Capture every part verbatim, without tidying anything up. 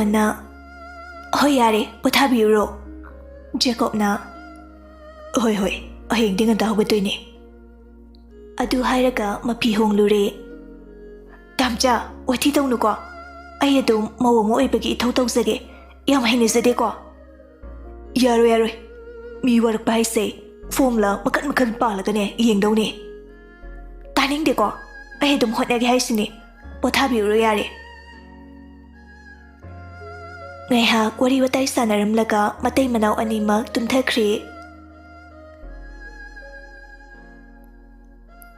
ꯅ, "ꯍꯣꯏ, ꯌꯥꯔꯦ, ꯄꯣꯊꯥꯕꯤꯔꯨꯔꯣ꯫" ꯖꯦꯀꯣꯕꯅ, "ꯍꯣꯏ, ꯍꯣꯏ, ꯍꯌꯦꯡꯗꯤ ꯉꯟꯇꯥ ꯍꯧꯒꯠꯇꯣꯏꯅꯦ꯫" ꯑꯗꯨ ꯍꯥꯏꯔꯒ ꯃꯐꯤ ꯍꯣꯡꯂꯨꯔꯦ꯫ "ꯇꯥꯝꯆꯥ, ꯋꯥꯊꯤ ꯇꯧꯅꯨꯀꯣ꯫ ꯑꯩ ꯑꯗꯨꯝ ꯃꯧ ꯑꯃ ꯑꯣꯏꯕꯒꯤ ꯏꯊꯧ ꯇꯧꯖꯒꯦ꯫ ꯌꯥꯝ ꯍꯩꯅꯖꯗꯦꯀꯣ꯫" "ꯌꯥꯔꯣꯏ, ꯌꯥꯔꯣꯏ꯫ ꯃꯤ ꯋꯥꯔꯛꯄ ꯍꯥꯏꯁꯦ ꯐꯣꯝꯂ ꯃꯈꯟ ꯃꯈꯟ ꯄꯥꯜꯂꯒꯅꯦ ꯌꯦꯡꯗꯧꯅꯦ꯫" "ꯇꯥꯅꯤꯡꯗꯦꯀꯣ꯫ ꯑꯩ ꯑꯗꯨꯝ ꯍꯣꯠꯅꯒꯦ ꯍꯥꯏꯁꯤꯅꯤ꯫ ꯄꯣꯊꯥꯕꯤꯔꯨꯔꯣ, ꯌꯥꯔꯦ꯫" ꯉꯥꯏꯍꯥꯛ ꯋꯥꯔꯤ ꯋꯥꯇꯥꯏ ꯁꯥꯟꯅꯔꯝꯂꯒ ꯃꯇꯩ ꯃꯅꯥꯎ ꯑꯅꯤꯃꯛ ꯇꯨꯝꯊꯈ꯭ꯔꯦ꯫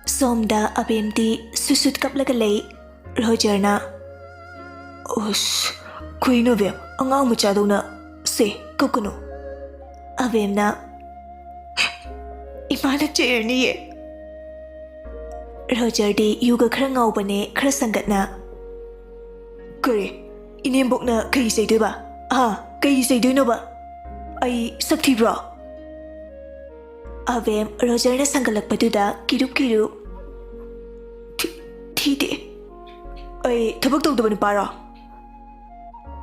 ꯁꯣꯝꯗ ꯑꯕꯦꯝꯗꯤ ꯁꯨꯠ ꯁꯨꯠ ꯀꯞꯂꯒ ꯂꯩ꯫ ꯔꯣꯖꯔꯅ, "ꯑꯁ, ꯀꯩꯅꯣ ꯑꯕꯦꯝ, ꯑꯉꯥꯡ ꯃꯆꯥꯗꯧꯅ꯫ ꯁꯦ, ꯀꯞꯀꯅꯨ꯫" ꯑꯕꯦꯝꯅ, "ꯏꯃꯥꯅ ꯆꯩꯔꯅꯤꯌꯦ꯫" ꯔꯣꯖꯔꯗꯤ ꯌꯨꯒ ꯈꯔ ꯉꯥꯎꯕꯅꯦ, ꯈꯔ ꯁꯪꯒꯠꯅ, "ꯀꯔꯤ? ꯏꯅꯦꯝꯕꯣꯛꯅ ꯀꯩ ꯆꯩꯗꯣꯏꯕ? ꯑꯥ, ꯀꯩ ꯆꯩꯗꯣꯏꯅꯣꯕ? ꯑꯩ ꯁꯛ ꯊꯤꯕ꯭ꯔꯣ?" ꯑꯕꯦꯝ ꯔꯣꯖꯔꯅ ꯁꯪꯒꯠꯂꯛꯄꯗꯨꯗ ꯀꯤꯔꯨꯞ ꯀꯤꯔꯨꯞ, "ꯊꯤ-, ꯊꯤꯗꯦ꯫" "ꯑꯩ ꯊꯕꯛ ꯇꯧꯗꯕ ꯅꯨꯄꯥꯔꯣ?"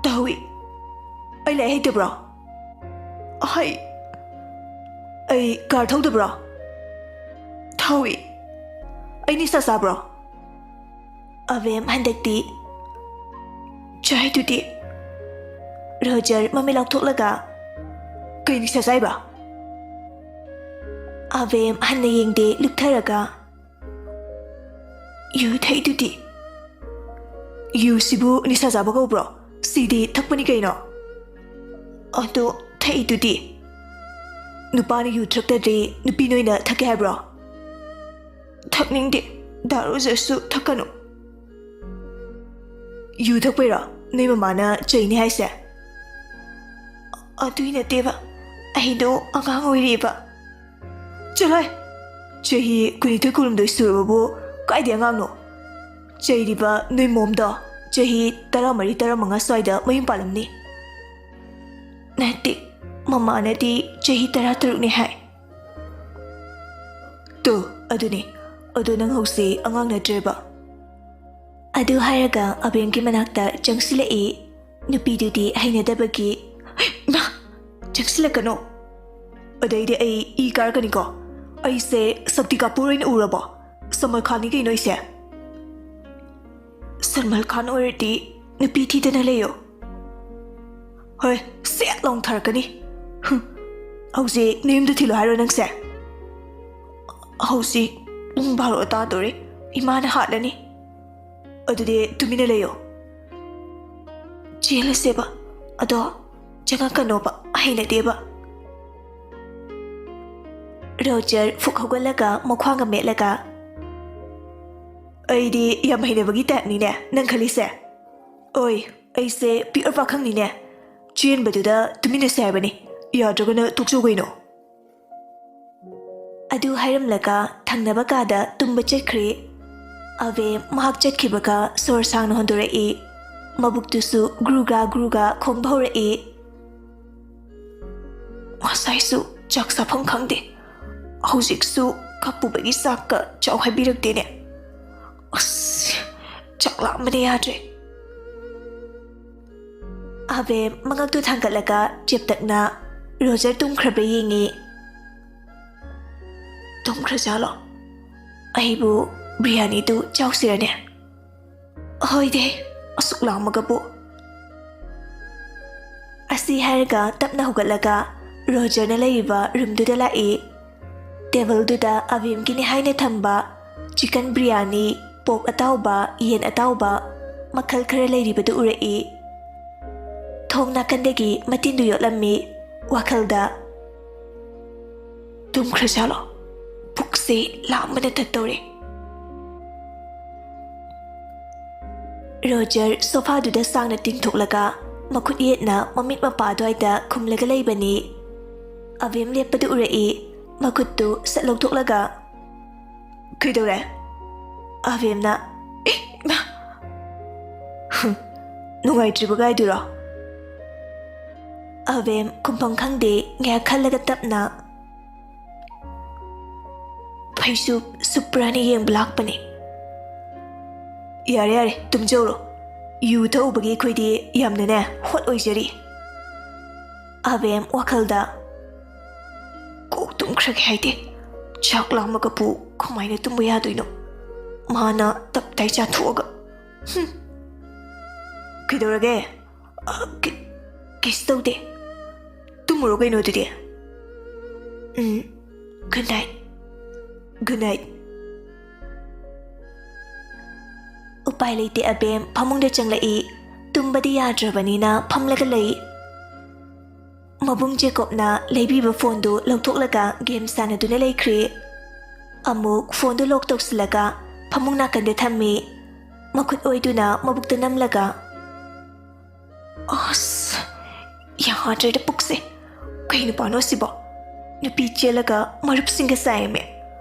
"ꯇꯧꯏ꯫" "ꯑꯩ ꯂꯥꯏꯔꯤꯛ ꯍꯩꯇꯕ꯭ꯔꯣ?" "ꯍꯩ꯫" "ꯑꯩ ꯀꯥꯔ ꯊꯧꯗꯕ꯭ꯔꯣ?" "ꯊꯧꯏ꯫" "ꯑꯩ ꯅꯤꯁꯥ ꯆꯥꯕ꯭ꯔꯣ?" ꯑꯕꯦꯝ ꯍꯟꯗꯛꯇꯤ, "ꯆꯥꯏꯗꯨꯗꯤ꯫" ꯔꯣꯖꯔ ꯃꯃꯤꯠ ꯂꯥꯎꯊꯣꯛꯂꯒ, "ꯀꯩ ꯅꯤꯁꯥ ꯆꯥꯏꯕ?" ꯑꯕꯦꯝ ꯍꯟꯅ ꯌꯦꯡꯗꯦ, ꯂꯨꯞꯊꯔꯒ, "ꯌꯨ ꯊꯛꯏꯗꯨꯗꯤ꯫" "ꯌꯨꯁꯤꯕꯨ ꯅꯤꯁꯥ ꯆꯥꯕ ꯀꯧꯕ꯭ꯔꯣ? ꯁꯤꯗꯤ ꯊꯛꯄꯅꯤ ꯀꯩꯅꯣ꯫" "ꯑꯗꯣ ꯊꯛꯏꯗꯨꯗꯤ꯫ ꯅꯨꯄꯥꯅ ꯌꯨ ꯊꯛꯇꯗꯤ ꯅꯨꯄꯤ ꯅꯣꯏꯅ ꯊꯛꯀꯦ ꯍꯥꯏꯕ꯭ꯔꯣ?" "ꯊꯛꯅꯤꯡꯗꯦ꯫ ꯗꯥ ꯔꯣꯖꯔꯁꯨ ꯊꯛꯀꯅꯨ꯫" "ꯌꯨ ꯊꯛꯄꯩꯔꯣ ꯅꯣꯏ ꯃꯃꯥꯅ ꯆꯩꯅꯤ ꯍꯥꯏꯁꯦ?" "ꯑꯗꯨꯏ ꯅꯠꯇꯦꯕ, ꯑꯩꯗꯣ ꯑꯉꯥꯡ ꯑꯣꯏꯔꯤꯕ꯫" "ꯆꯠꯂꯣꯍꯦ! ꯆꯍꯤ ꯀꯨꯟꯅꯤꯊꯣꯏ ꯀꯨꯟꯍꯨꯝꯗꯣꯏ ꯁꯨꯔꯕꯕꯨ ꯀꯥꯏꯗꯩ ꯑꯉꯥꯡꯅꯣ? ꯆꯩꯔꯤꯕ ꯅꯣꯏ ꯃꯣꯝꯗꯣ ꯆꯍꯤ ꯇꯔꯥꯃꯔꯤ, ꯇꯔꯥꯃꯉꯥ ꯁ꯭ꯋꯥꯏꯗ ꯃꯌꯨꯝ ꯄꯥꯜꯂꯝꯅꯤ꯫" "ꯅꯠꯇꯦ, ꯃꯃꯥꯅꯗꯤ ꯆꯍꯤ ꯇꯔꯥꯇꯔꯨꯛꯅꯤ ꯍꯥꯏ꯫" "ꯇꯣ, ꯑꯗꯨꯅꯤ꯫ ꯑꯗꯣ ꯅꯪ ꯍꯧꯖꯤꯛ ꯑꯉꯥꯡ ꯅꯠꯇ꯭ꯔꯦꯕ꯫" ꯑꯗꯨ ꯍꯥꯏꯔꯒ ꯑꯕꯦꯝꯒꯤ ꯃꯅꯥꯛꯇ ꯆꯪꯁꯤꯜꯂꯛꯏ꯫ ꯅꯨꯄꯤꯗꯨꯗꯤ ꯍꯩꯅꯗꯕꯒꯤ, "ꯏꯃꯥ! ꯆꯪꯁꯤꯜꯂꯛꯀꯅꯨ꯫ ꯑꯗꯩꯗꯤ ꯑꯩ ꯏ ꯀꯥꯔꯛꯀꯅꯤꯀꯣ꯫ ꯑꯩꯁꯦ ꯁꯛꯇꯤ ꯀꯥꯄꯨꯔ ꯑꯣꯏꯅ ꯎꯔꯕꯣ? ꯁꯜꯃꯥꯟ ꯈꯥꯟꯅꯤ ꯀꯩꯅꯣ ꯑꯩꯁꯦ꯫ ꯁꯜꯃꯥꯟ ꯈꯥꯟ ꯑꯣꯏꯔꯗꯤ ꯅꯨꯄꯤ ꯊꯤꯗꯅ ꯂꯩꯌꯣ꯫ ꯍꯣꯏ, ꯁꯦꯠ ꯂꯥꯎ ꯊꯥꯔꯛꯀꯅꯤ꯫ ꯍꯨꯝ, ꯍꯧꯖꯤꯛ ꯅꯌꯨꯝꯗ ꯊꯤꯜꯂꯣ ꯍꯥꯏꯔꯣ ꯅꯪꯁꯦ? ꯍꯧꯖꯤꯛ ꯄꯨꯡ ꯕꯥꯔꯣ ꯇꯥꯗꯣꯔꯦ꯫ ꯏꯃꯥꯅ ꯍꯥꯠꯂꯅꯤ꯫ ꯑꯗꯨꯗꯤ ꯇꯨꯃꯤꯟꯅ ꯂꯩꯌꯣ꯫ ꯆꯦꯜꯂꯁꯦꯕ꯫ ꯑꯗꯣ ꯆꯪꯉꯛꯀꯅꯣꯕ, ꯍꯩꯅꯗꯦꯕ꯫" ꯔꯣꯖꯔ ꯐꯨꯛ ꯍꯧꯒꯠꯂꯒ ꯃꯈ꯭ꯋꯥꯡꯒ ꯃꯦꯠꯂꯒ, "ꯑꯩꯗꯤ ꯌꯥꯝ ꯍꯩꯅꯕꯒꯤ ꯇꯥꯏꯞꯅꯤꯅꯦ ꯅꯪ ꯈꯜꯂꯤꯁꯦ꯫ ꯑꯣꯏ, ꯑꯩꯁꯦ ꯄꯤꯌꯣꯔ ꯄꯥꯈꯪꯅꯤꯅꯦ꯫ ꯆꯦꯟꯕꯗꯨꯗ ꯇꯨꯃꯤꯟꯅꯁꯦ ꯍꯥꯏꯕꯅꯤ, ꯌꯥꯗ꯭ꯔꯒꯅ ꯇꯣꯛꯆꯧ ꯀꯩꯅꯣ꯫" ꯑꯗꯨ ꯍꯥꯏꯔꯝꯂꯒ ꯊꯪꯅꯕ ꯀꯥꯗ ꯇꯨꯝꯕ ꯆꯠꯈ꯭ꯔꯦ꯫ ꯑꯕꯦ ꯃꯍꯥꯛ ꯆꯠꯈꯤꯕꯒ ꯁꯣꯔ ꯁꯥꯡꯅ ꯍꯣꯟꯗꯣꯔꯛꯏ꯫ ꯃꯕꯨꯛꯇꯨꯁꯨ ꯒ꯭ꯔꯨꯒ꯭ꯔꯥ ꯒ꯭ꯔꯨꯒ꯭ꯔꯥ ꯈꯣꯡꯕ ꯍꯧꯔꯛꯏ꯫ "ꯉꯁꯥꯏꯁꯨ ꯆꯥꯛ ꯆꯥꯐꯝ ꯈꯪꯗꯦ, ꯍꯧꯖꯤꯛꯁꯨ ꯀꯞꯄꯨꯕꯒꯤ ꯆꯥꯛꯀ ꯆꯥꯎ ꯍꯥꯏꯕꯤꯔꯛꯇꯦꯅꯦ꯫ ꯑꯁ, ꯆꯥꯛ ꯂꯥꯝꯕꯅ ꯌꯥꯗ꯭ꯔꯦ꯫" ꯑꯕꯦ ꯃꯉꯛꯇꯨ ꯊꯥꯡꯒꯠꯂꯒ ꯆꯦꯞꯇꯛꯅ ꯔꯣꯖꯔ ꯇꯨꯝꯈ꯭ꯔꯕ꯭ꯔꯥ ꯌꯦꯡꯉꯤ꯫ "ꯇꯨꯝꯈ꯭ꯔꯖꯥꯠꯂꯣ? ꯑꯩꯕꯨ ꯕꯤꯔꯌꯥꯅꯤꯗꯨ ꯆꯥꯎꯁꯤꯔꯅꯦ? ꯍꯣꯏꯗꯦ, ꯑꯁꯨꯛ ꯂꯥꯝꯃꯒꯕꯨ꯫" ꯑꯁꯤ ꯍꯥꯏꯔꯒ ꯇꯞꯅ ꯍꯧꯒꯠꯂꯒ ꯔꯣꯖꯔꯅ ꯂꯩꯔꯤꯕ ꯔꯨꯝꯗꯨꯗ ꯂꯥꯛꯏ꯫ ꯇꯦꯕꯜꯗꯨꯗ ꯑꯕꯦꯝꯒꯤꯅꯤ ꯍꯥꯏꯅ ꯊꯝꯕ ꯆꯤꯀꯟ ꯕꯤꯔꯌꯥꯅꯤ, ꯄꯣꯛ ꯑꯇꯥꯎꯕ, ꯌꯦꯟ ꯑꯇꯥꯎꯕ ꯃꯈꯜ ꯈꯔ ꯂꯩꯔꯤꯕꯗꯨ ꯎꯔꯛꯏ꯫ ꯊꯣꯡ ꯅꯥꯀꯟꯗꯒꯤ ꯃꯇꯤꯟꯗꯨ ꯌꯣꯠꯂꯝꯃꯤ꯫ ꯋꯥꯈꯜꯗ, "ꯇꯨꯝꯈ꯭ꯔꯖꯥꯠꯂꯣ? ꯄꯨꯛꯁꯦ ꯂꯥꯝꯕꯅ ꯇꯠꯇꯧꯔꯦ꯫" ꯔꯣꯖꯔ ꯁꯣꯐꯥꯗꯨꯗ ꯁꯥꯡꯅ ꯇꯤꯡꯊꯣꯛꯂꯒ ꯃꯈꯨꯠ ꯌꯦꯠꯅ ꯃꯃꯤꯠ ꯃꯄꯥ ꯑꯗꯨꯋꯥꯏꯗ ꯈꯨꯝꯂꯒ ꯂꯩꯕꯅꯤ꯫ ꯑꯕꯦꯝ ꯂꯦꯞꯄꯗꯨ ꯎꯔꯛꯏ꯫ ꯃꯈꯨꯠꯇꯨ ꯁꯠ ꯂꯧꯊꯣꯛꯂꯒ, "ꯀꯩꯗꯧꯔꯦ?" ꯑꯕꯦꯝꯅ, "ꯏꯃꯥ!" "ꯍꯨꯝ, ꯅꯨꯡꯉꯥꯏꯇ꯭ꯔꯤꯕꯒꯥꯏꯗꯨꯔꯣ?" ꯑꯕꯦꯝ ꯈꯨꯝꯐꯝ ꯈꯪꯗꯦ꯫ ꯉꯥꯏꯍꯥꯛ ꯈꯜꯂꯒ ꯇꯞꯅ, "ꯐꯩꯖꯨꯞ ꯁꯨꯞꯄ꯭ꯔꯥꯅ ꯌꯦꯡꯕ ꯂꯥꯛꯄꯅꯦ꯫" "ꯌꯥꯔꯦ, ꯌꯥꯔꯦ, ꯇꯨꯝꯖꯧꯔꯣ꯫ ꯌꯨ ꯊꯛꯎꯕꯒꯤ ꯑꯩꯈꯣꯏꯗꯤ ꯌꯥꯝꯅꯅꯦ ꯍꯣꯠ ꯑꯣꯏꯖꯔꯤ꯫ ꯑꯕꯦꯝ ꯋꯥꯈꯜꯗ, "ꯀꯣꯛ ꯇꯨꯝꯈ꯭ꯔꯒꯦ ꯍꯥꯏꯗꯦ, ꯆꯥꯛ ꯂꯥꯝꯃꯒꯕꯨ ꯀꯃꯥꯏꯅ ꯇꯨꯝꯕ ꯌꯥꯗꯣꯏꯅꯣ? ꯃꯥꯅ ꯇꯞꯇꯥꯏ ꯆꯥꯊꯣꯛꯑꯒ꯫ ꯍꯨꯝ꯫ ꯀꯩꯗꯧꯔꯒꯦ? ꯑ, ꯀ-, ꯀꯩꯁꯨ ꯇꯧꯗꯦ꯫ ꯇꯨꯝꯃꯨꯔꯣ ꯀꯩꯅꯣ ꯑꯗꯨꯗꯤ꯫ ꯎꯝ, good night꯫ Good night꯫" ꯎꯄꯥꯏ ꯂꯩꯇꯦ, ꯑꯕꯦꯝ ꯐꯃꯨꯡꯗ ꯆꯪꯂꯛꯏ꯫ ꯇꯨꯝꯕꯗꯤ ꯌꯥꯗ꯭ꯔꯕꯅꯤꯅ ꯐꯝꯂꯒ ꯂꯩ꯫ ꯃꯕꯨꯡ ꯖꯦꯀꯣꯕꯅ ꯂꯩꯕꯤꯕ ꯐꯣꯟꯗꯨ ꯂꯧꯊꯣꯛꯂꯒ ꯒꯦꯝ ꯁꯥꯟꯅꯗꯨꯅ ꯂꯩꯈ꯭ꯔꯦ꯫ ꯑꯃꯨꯛ ꯐꯣꯟꯗꯨ ꯂꯣꯛ ꯇꯧꯁꯤꯜꯂꯒ ꯐꯃꯨꯡ ꯅꯥꯀꯟꯗ ꯊꯝꯃꯤ꯫ ꯃꯈꯨꯠ ꯑꯣꯏꯗꯨꯅ ꯃꯕꯨꯛꯇ ꯅꯝꯂꯒ, "ꯑꯁ, ꯌꯥꯗ꯭ꯔꯦꯗ ꯄꯨꯛꯁꯦ꯫ ꯀꯩ ꯅꯨꯄꯥꯅꯣ ꯁꯤꯕꯣ? ꯅꯨꯄꯤ ꯆꯦꯜꯂꯒ ꯃꯔꯨꯞꯁꯤꯡꯒ ꯆꯥꯏꯌꯦꯃꯦ꯫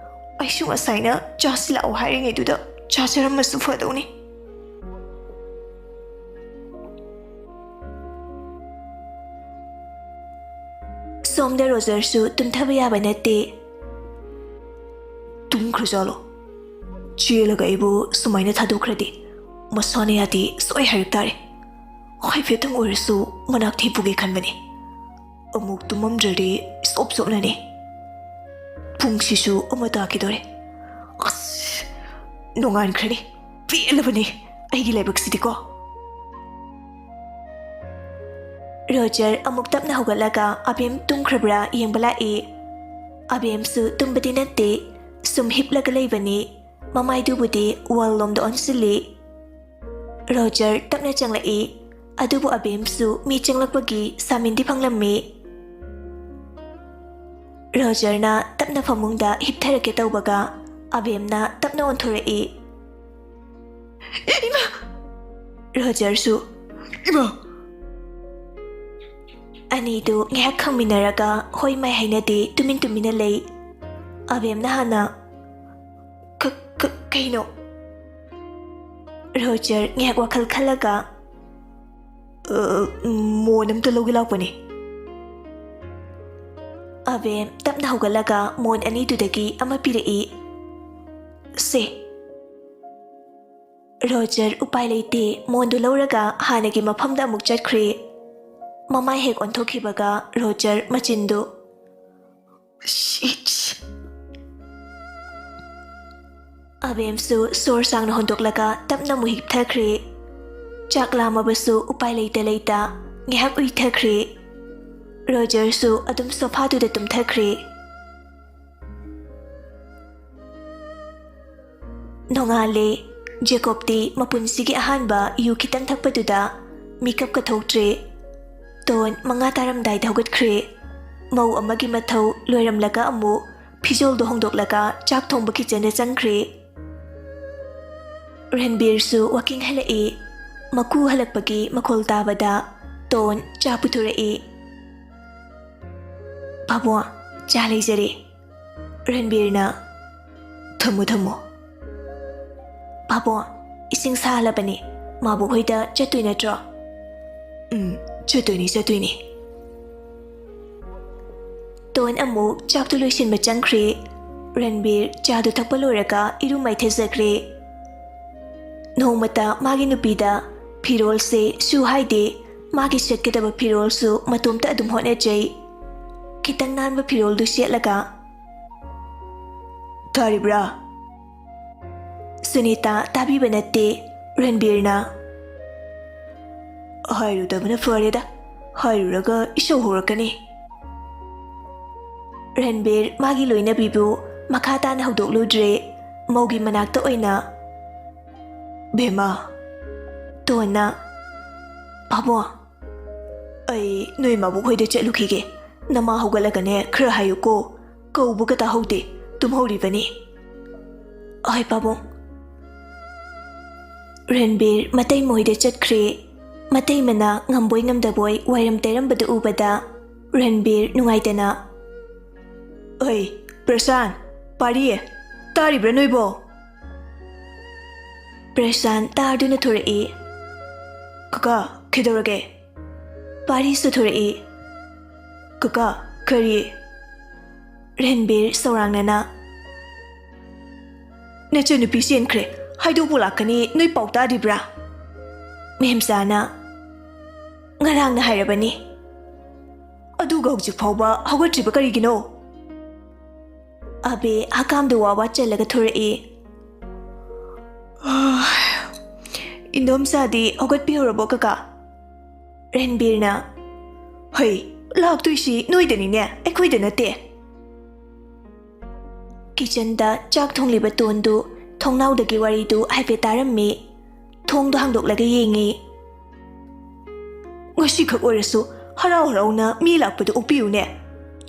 ꯑꯩꯁꯨ ꯉꯁꯥꯏꯅ ꯆꯥꯁꯤ ꯂꯥꯛꯑꯣ ꯍꯥꯏꯔꯤꯉꯩꯗꯨꯗ ꯆꯥꯖꯔꯝꯃꯁꯨ ꯐꯗꯧꯅꯤ꯫" ꯁꯣꯝꯗ ꯔꯣꯖꯔꯁꯨ ꯇꯨꯝꯊꯕ ꯌꯥꯕ ꯅꯠꯇꯦ꯫ ꯇꯨꯝꯈ꯭ꯔꯖꯥꯠꯂꯣ? ꯆꯦꯜꯂꯒ ꯑꯩꯕꯨ ꯁꯨꯃꯥꯏꯅ ꯊꯥꯗꯣꯛꯈ꯭ꯔꯗꯤ ꯃꯁꯥꯅ ꯌꯥꯗꯦ ꯁꯣꯏ ꯍꯥꯏꯔꯛ ꯇꯥꯔꯦ꯫ ꯍꯥꯏꯐꯦꯠꯇꯪ ꯑꯣꯏꯔꯁꯨ ꯃꯅꯥꯛ ꯊꯦꯛꯄꯨꯒꯦ ꯈꯟꯕꯅꯤ꯫ ꯑꯃꯨꯛ ꯇꯨꯝꯃꯝꯗ꯭ꯔꯗꯤ ꯆꯣꯞ ꯆꯣꯞꯅꯅꯤ꯫ ꯄꯨꯡꯁꯤꯁꯨ ꯑꯃ ꯇꯥꯈꯤꯗꯣꯔꯦ꯫ ꯑꯁ, ꯅꯣꯡꯉꯥꯟꯈ꯭ꯔꯅꯤ꯫ ꯄꯦꯜꯂꯕꯅꯤ ꯑꯩꯒꯤ ꯂꯥꯏꯕꯛꯁꯤꯗꯤꯀꯣ꯫ ꯔꯣꯖꯔ ꯑꯃꯨꯛ ꯇꯞꯅ ꯍꯧꯒꯠꯂꯒ ꯑꯕꯦꯝ ꯇꯨꯝꯈ꯭ꯔꯕ꯭ꯔꯥ ꯌꯦꯡꯕ ꯂꯥꯛꯏ꯫ ꯑꯕꯦꯝꯁꯨ ꯇꯨꯝꯕꯗꯤ ꯅꯠꯇꯦ, ꯁꯨꯝ ꯍꯤꯞꯂꯒ ꯂꯩꯕꯅꯤ꯫ ꯃꯃꯥꯏꯗꯨꯕꯨꯗꯤ ꯋꯥꯜ ꯂꯣꯝꯗ ꯑꯣꯟꯁꯤꯜꯂꯤ꯫ ꯔꯣꯖꯔ ꯇꯞꯅ ꯆꯪꯂꯛꯏ, ꯑꯗꯨꯕꯨ ꯑꯕꯦꯝꯁꯨ ꯃꯤ ꯆꯪꯂꯛꯄꯒꯤ ꯁꯥꯃꯤꯟꯗꯤ ꯐꯪꯂꯝꯃꯤ꯫ ꯔꯣꯖꯔꯅ ꯇꯞꯅ ꯐꯃꯨꯡꯗ ꯍꯤꯞꯊꯔꯛꯀꯦ ꯇꯧꯕꯒ ꯑꯕꯦꯝꯅ ꯇꯞꯅ ꯑꯣꯟꯊꯣꯔꯛꯏ꯫ "ꯏꯃꯥ!" ꯔꯣꯖꯔꯁꯨ, "ꯏꯃꯥ!" ꯑꯅꯤꯗꯨ ꯉꯥꯏꯍꯥꯛ ꯈꯪꯃꯤꯟꯅꯔꯒ ꯍꯣꯏ ꯃꯥꯏ ꯍꯥꯏꯅꯗꯦ, ꯇꯨꯃꯤꯟ ꯇꯨꯃꯤꯟꯅ ꯂꯩ꯫ ꯑꯕꯦꯝꯅ ꯍꯥꯟꯅ, "ꯀ-, ꯀ-, ꯀꯩꯅꯣ?" ꯔꯣꯖꯔ ꯉꯥꯏꯍꯥꯛ ꯋꯥꯈꯜ ꯈꯜꯂꯒ, "ꯑ, ꯃꯣꯟ ꯑꯝꯇ ꯂꯧꯒꯦ ꯂꯥꯛꯄꯅꯦ꯫" ꯑꯕꯦꯝ ꯇꯞꯅ ꯍꯧꯒꯠꯂꯒ ꯃꯣꯟ ꯑꯅꯤꯗꯨꯗꯒꯤ ꯑꯃ ꯄꯤꯔꯛꯏ꯫ "ꯁꯦ꯫" ꯔꯣꯖꯔ ꯎꯄꯥꯏ ꯂꯩꯇꯦ, ꯃꯣꯟꯗꯨ ꯂꯧꯔꯒ ꯍꯥꯟꯅꯒꯤ ꯃꯐꯝꯗ ꯑꯃꯨꯛ ꯆꯠꯈ꯭ꯔꯦ꯫ ꯃꯃꯥꯏ ꯍꯦꯛ ꯑꯣꯟꯊꯣꯛꯈꯤꯕꯒ ꯔꯣꯖꯔ ꯃꯆꯤꯟꯗꯨ ꯑꯕꯦꯝꯁꯨ ꯁꯣꯔ ꯁꯥꯡꯅ ꯍꯣꯟꯗꯣꯛꯂꯒ ꯇꯞꯅ ꯑꯃꯨꯛ ꯍꯤꯞꯊꯈ꯭ꯔꯦ꯫ ꯆꯥꯛ ꯂꯥꯝꯃꯕꯁꯨ ꯎꯄꯥꯏ ꯂꯩꯇ ꯂꯩꯇ ꯉꯥꯏꯍꯥꯛ ꯎꯏꯊꯈ꯭ꯔꯦ꯫ ꯔꯣꯖꯔꯁꯨ ꯑꯗꯨꯝ ꯁꯣꯐꯥꯗꯨꯗ ꯇꯨꯝꯊꯈ꯭ꯔꯦ꯫ ꯅꯣꯡꯉꯥꯜꯂꯦ꯫ ꯖꯦꯀꯣꯕꯇꯤ ꯃꯄꯨꯟꯁꯤꯒꯤ ꯑꯍꯥꯟꯕ ꯌꯨ ꯈꯤꯇꯪ ꯊꯛꯄꯗꯨꯗ ꯃꯤꯀꯞꯀ ꯊꯣꯛꯇ꯭ꯔꯦ꯫ ꯇꯣꯟ ꯃꯉꯥ ꯇꯥꯔꯝꯗꯥꯏꯗ ꯍꯧꯒꯠꯈ꯭ꯔꯦ꯫ ꯃꯧ ꯑꯃꯒꯤ ꯃꯊꯧ ꯂꯣꯏꯔꯝꯂꯒ ꯑꯃꯨꯛ ꯐꯤꯖꯣꯜꯗꯨ ꯍꯣꯡꯗꯣꯛꯂꯒ ꯆꯥꯛ ꯊꯣꯡꯕ ꯀꯤꯆꯟꯗ ꯆꯪꯈ꯭ꯔꯦ꯫ ꯔꯟꯕꯤꯔꯁꯨ ꯋꯥꯀꯤꯡ ꯍꯜꯂꯛꯏ꯫ ꯃꯀꯨ ꯍꯜꯂꯛꯄꯒꯤ ꯃꯈꯣꯜ ꯇꯥꯕꯗ ꯇꯣꯟ ꯆꯥ ꯄꯨꯊꯣꯔꯛꯏ꯫ "ꯄꯥꯕꯨꯡ, ꯆꯥ ꯂꯩꯖꯔꯦ꯫" ꯔꯟꯕꯤꯔꯅ, "ꯊꯝꯃꯣ, ꯊꯝꯃꯣ꯫" "ꯄꯥꯕꯨꯡ, ꯏꯁꯤꯡ ꯁꯥꯍꯜꯂꯕꯅꯤ꯫ ꯃꯥꯕꯨ ꯍꯣꯏꯗ ꯆꯠꯇꯣꯏ ꯅꯠꯇ꯭ꯔꯣ?" "ꯎꯝ, ꯆꯠꯇꯣꯏꯅꯤ, ꯆꯠꯇꯣꯏꯅꯤ꯫" ꯇꯣꯟ ꯑꯃꯨꯛ ꯆꯥꯛꯇꯨ ꯂꯣꯏꯁꯤꯟꯕ ꯆꯪꯈ꯭ꯔꯦ꯫ ꯔꯟꯕꯤꯔ ꯆꯥꯗꯨ ꯊꯛꯄ ꯂꯣꯏꯔꯒ ꯏꯔꯨ ꯃꯥꯏꯊꯖꯈ꯭ꯔꯦ꯫ ꯅꯣꯡꯃꯇ ꯃꯥꯒꯤ ꯅꯨꯄꯤꯗ ꯐꯤꯔꯣꯜꯁꯦ ꯁꯨ ꯍꯥꯏꯗꯦ꯫ ꯃꯥꯒꯤ ꯁꯦꯠꯀꯗꯕ ꯐꯤꯔꯣꯜꯁꯨ ꯃꯇꯣꯝꯇ ꯑꯗꯨꯝ ꯍꯣꯠꯅꯖꯩ꯫ ꯈꯤꯇꯪ ꯅꯥꯟꯕ ꯐꯤꯔꯣꯜꯗꯨ ꯁꯦꯠꯂꯒ, "ꯇꯥꯔꯤꯕ꯭ꯔꯥ?" ꯁꯨꯅꯤꯇꯥ ꯇꯥꯕꯤꯕ ꯅꯠꯇꯦ꯫ ꯔꯟꯕꯤꯔꯅ, "ꯍꯥꯏꯔꯨꯗꯕꯅ ꯐꯔꯦꯗ, ꯍꯥꯏꯔꯨꯔꯒ ꯏꯁꯧ ꯍꯧꯔꯛꯀꯅꯤ꯫" ꯔꯟꯕꯤꯔ ꯃꯥꯒꯤ ꯂꯣꯏꯅꯕꯤꯕꯨ ꯃꯈꯥ ꯇꯥꯅ ꯍꯧꯗꯣꯛꯂꯨꯗ꯭ꯔꯦ꯫ ꯃꯧꯒꯤ ꯃꯅꯥꯛꯇ ꯑꯣꯏꯅ, "ꯕꯦꯝꯃ꯫" ꯇꯣꯟꯅ, "ꯄꯥꯕꯨꯡ, ꯑꯩ ꯅꯣꯏ ꯃꯥꯕꯣꯛ ꯍꯣꯏꯗ ꯆꯠꯂꯨꯈꯤꯒꯦ꯫ ꯅꯃꯥ ꯍꯧꯒꯠꯂꯒꯅꯦ ꯈꯔ ꯍꯥꯏꯌꯨꯀꯣ꯫ ꯀꯧꯕꯒ ꯇꯥꯍꯧꯗꯦ, ꯇꯨꯝꯍꯧꯔꯤꯕꯅꯤ꯫" "ꯍꯣꯏ ꯄꯥꯕꯨꯡ꯫" ꯔꯟꯕꯤꯔ ꯃꯇꯩ ꯃꯣꯏꯗ ꯆꯠꯈ꯭ꯔꯦ꯫ ꯃꯇꯩꯃꯅ ꯉꯝꯕꯣꯏ ꯉꯝꯗꯕꯣꯏ ꯋꯥꯏꯔꯝ ꯇꯩꯔꯝꯕꯗꯨ ꯎꯕꯗ ꯔꯟꯕꯤꯔ ꯅꯨꯡꯉꯥꯏꯇꯅ, "ꯑꯩ, ꯄ꯭ꯔꯁꯥꯟ, ꯄꯥꯔꯤ, ꯇꯥꯔꯤꯕ꯭ꯔꯥ ꯅꯣꯏꯕꯣ?" ꯄ꯭ꯔꯁꯥꯟ ꯇꯥꯗꯨꯅ ꯊꯣꯔꯛꯏ꯫ "ꯀꯀꯥ, ꯀꯩꯗꯧꯔꯒꯦ?" ꯄꯥꯔꯤꯁꯨ ꯊꯣꯔꯛꯏ꯫ "ꯀꯀꯥ, ꯀꯔꯤ?" ꯔꯟꯕꯤꯔ ꯁꯧꯔꯥꯡꯅꯅ, "ꯅꯆꯟꯅꯨꯄꯤ ꯆꯦꯟꯈ꯭ꯔꯦ꯫ ꯀꯩꯗꯧꯕ ꯂꯥꯛꯀꯅꯤ ꯅꯣꯏ ꯄꯥꯎ ꯇꯥꯗ꯭ꯔꯤꯕ꯭ꯔꯥ? ꯃꯦꯝꯆꯥꯅ ꯉꯔꯥꯡꯅ ꯍꯥꯏꯔꯕꯅꯤ꯫ ꯑꯗꯨꯒ ꯍꯧꯖꯤꯛ ꯐꯥꯎꯕ ꯍꯧꯒꯠꯇ꯭ꯔꯤꯕ ꯀꯔꯤꯒꯤꯅꯣ? ꯑꯕꯦ ꯍꯀꯥꯝꯗ ꯋꯥ ꯋꯥ ꯆꯜꯂꯒ ꯊꯣꯔꯛꯏ꯫ "ꯏꯟꯗꯣꯝꯆꯥꯗꯤ ꯍꯧꯒꯠꯄꯤꯍꯧꯔꯕꯣ ꯀꯀꯥ?" ꯔꯟꯕꯤꯔꯅ, "ꯍꯩ, ꯂꯥꯛꯇꯣꯏꯁꯤ ꯅꯣꯏꯗꯅꯤꯅꯦ, ꯑꯩꯈꯣꯏꯗ ꯅꯠꯇꯦ꯫" ꯀꯤꯆꯟꯗ ꯆꯥꯛ ꯊꯣꯡꯂꯤꯕ ꯇꯣꯟꯗꯨ ꯊꯣꯡꯅꯥꯎꯗꯒꯤ ꯋꯥꯔꯤꯗꯨ ꯍꯥꯏꯐꯦꯠ ꯇꯥꯔꯝꯃꯤ꯫ ꯊꯣꯡꯗꯣ ꯍꯥꯡꯗꯣꯛꯂꯒ ꯌꯦꯡꯉꯤ꯫ "ꯉꯁꯤꯈꯛ ꯑꯣꯏꯔꯁꯨ ꯍꯔꯥꯎ ꯍꯔꯥꯎꯅ ꯃꯤ ꯂꯥꯛꯄꯗꯨ ꯑꯣꯛꯄꯤꯌꯨꯅꯦ꯫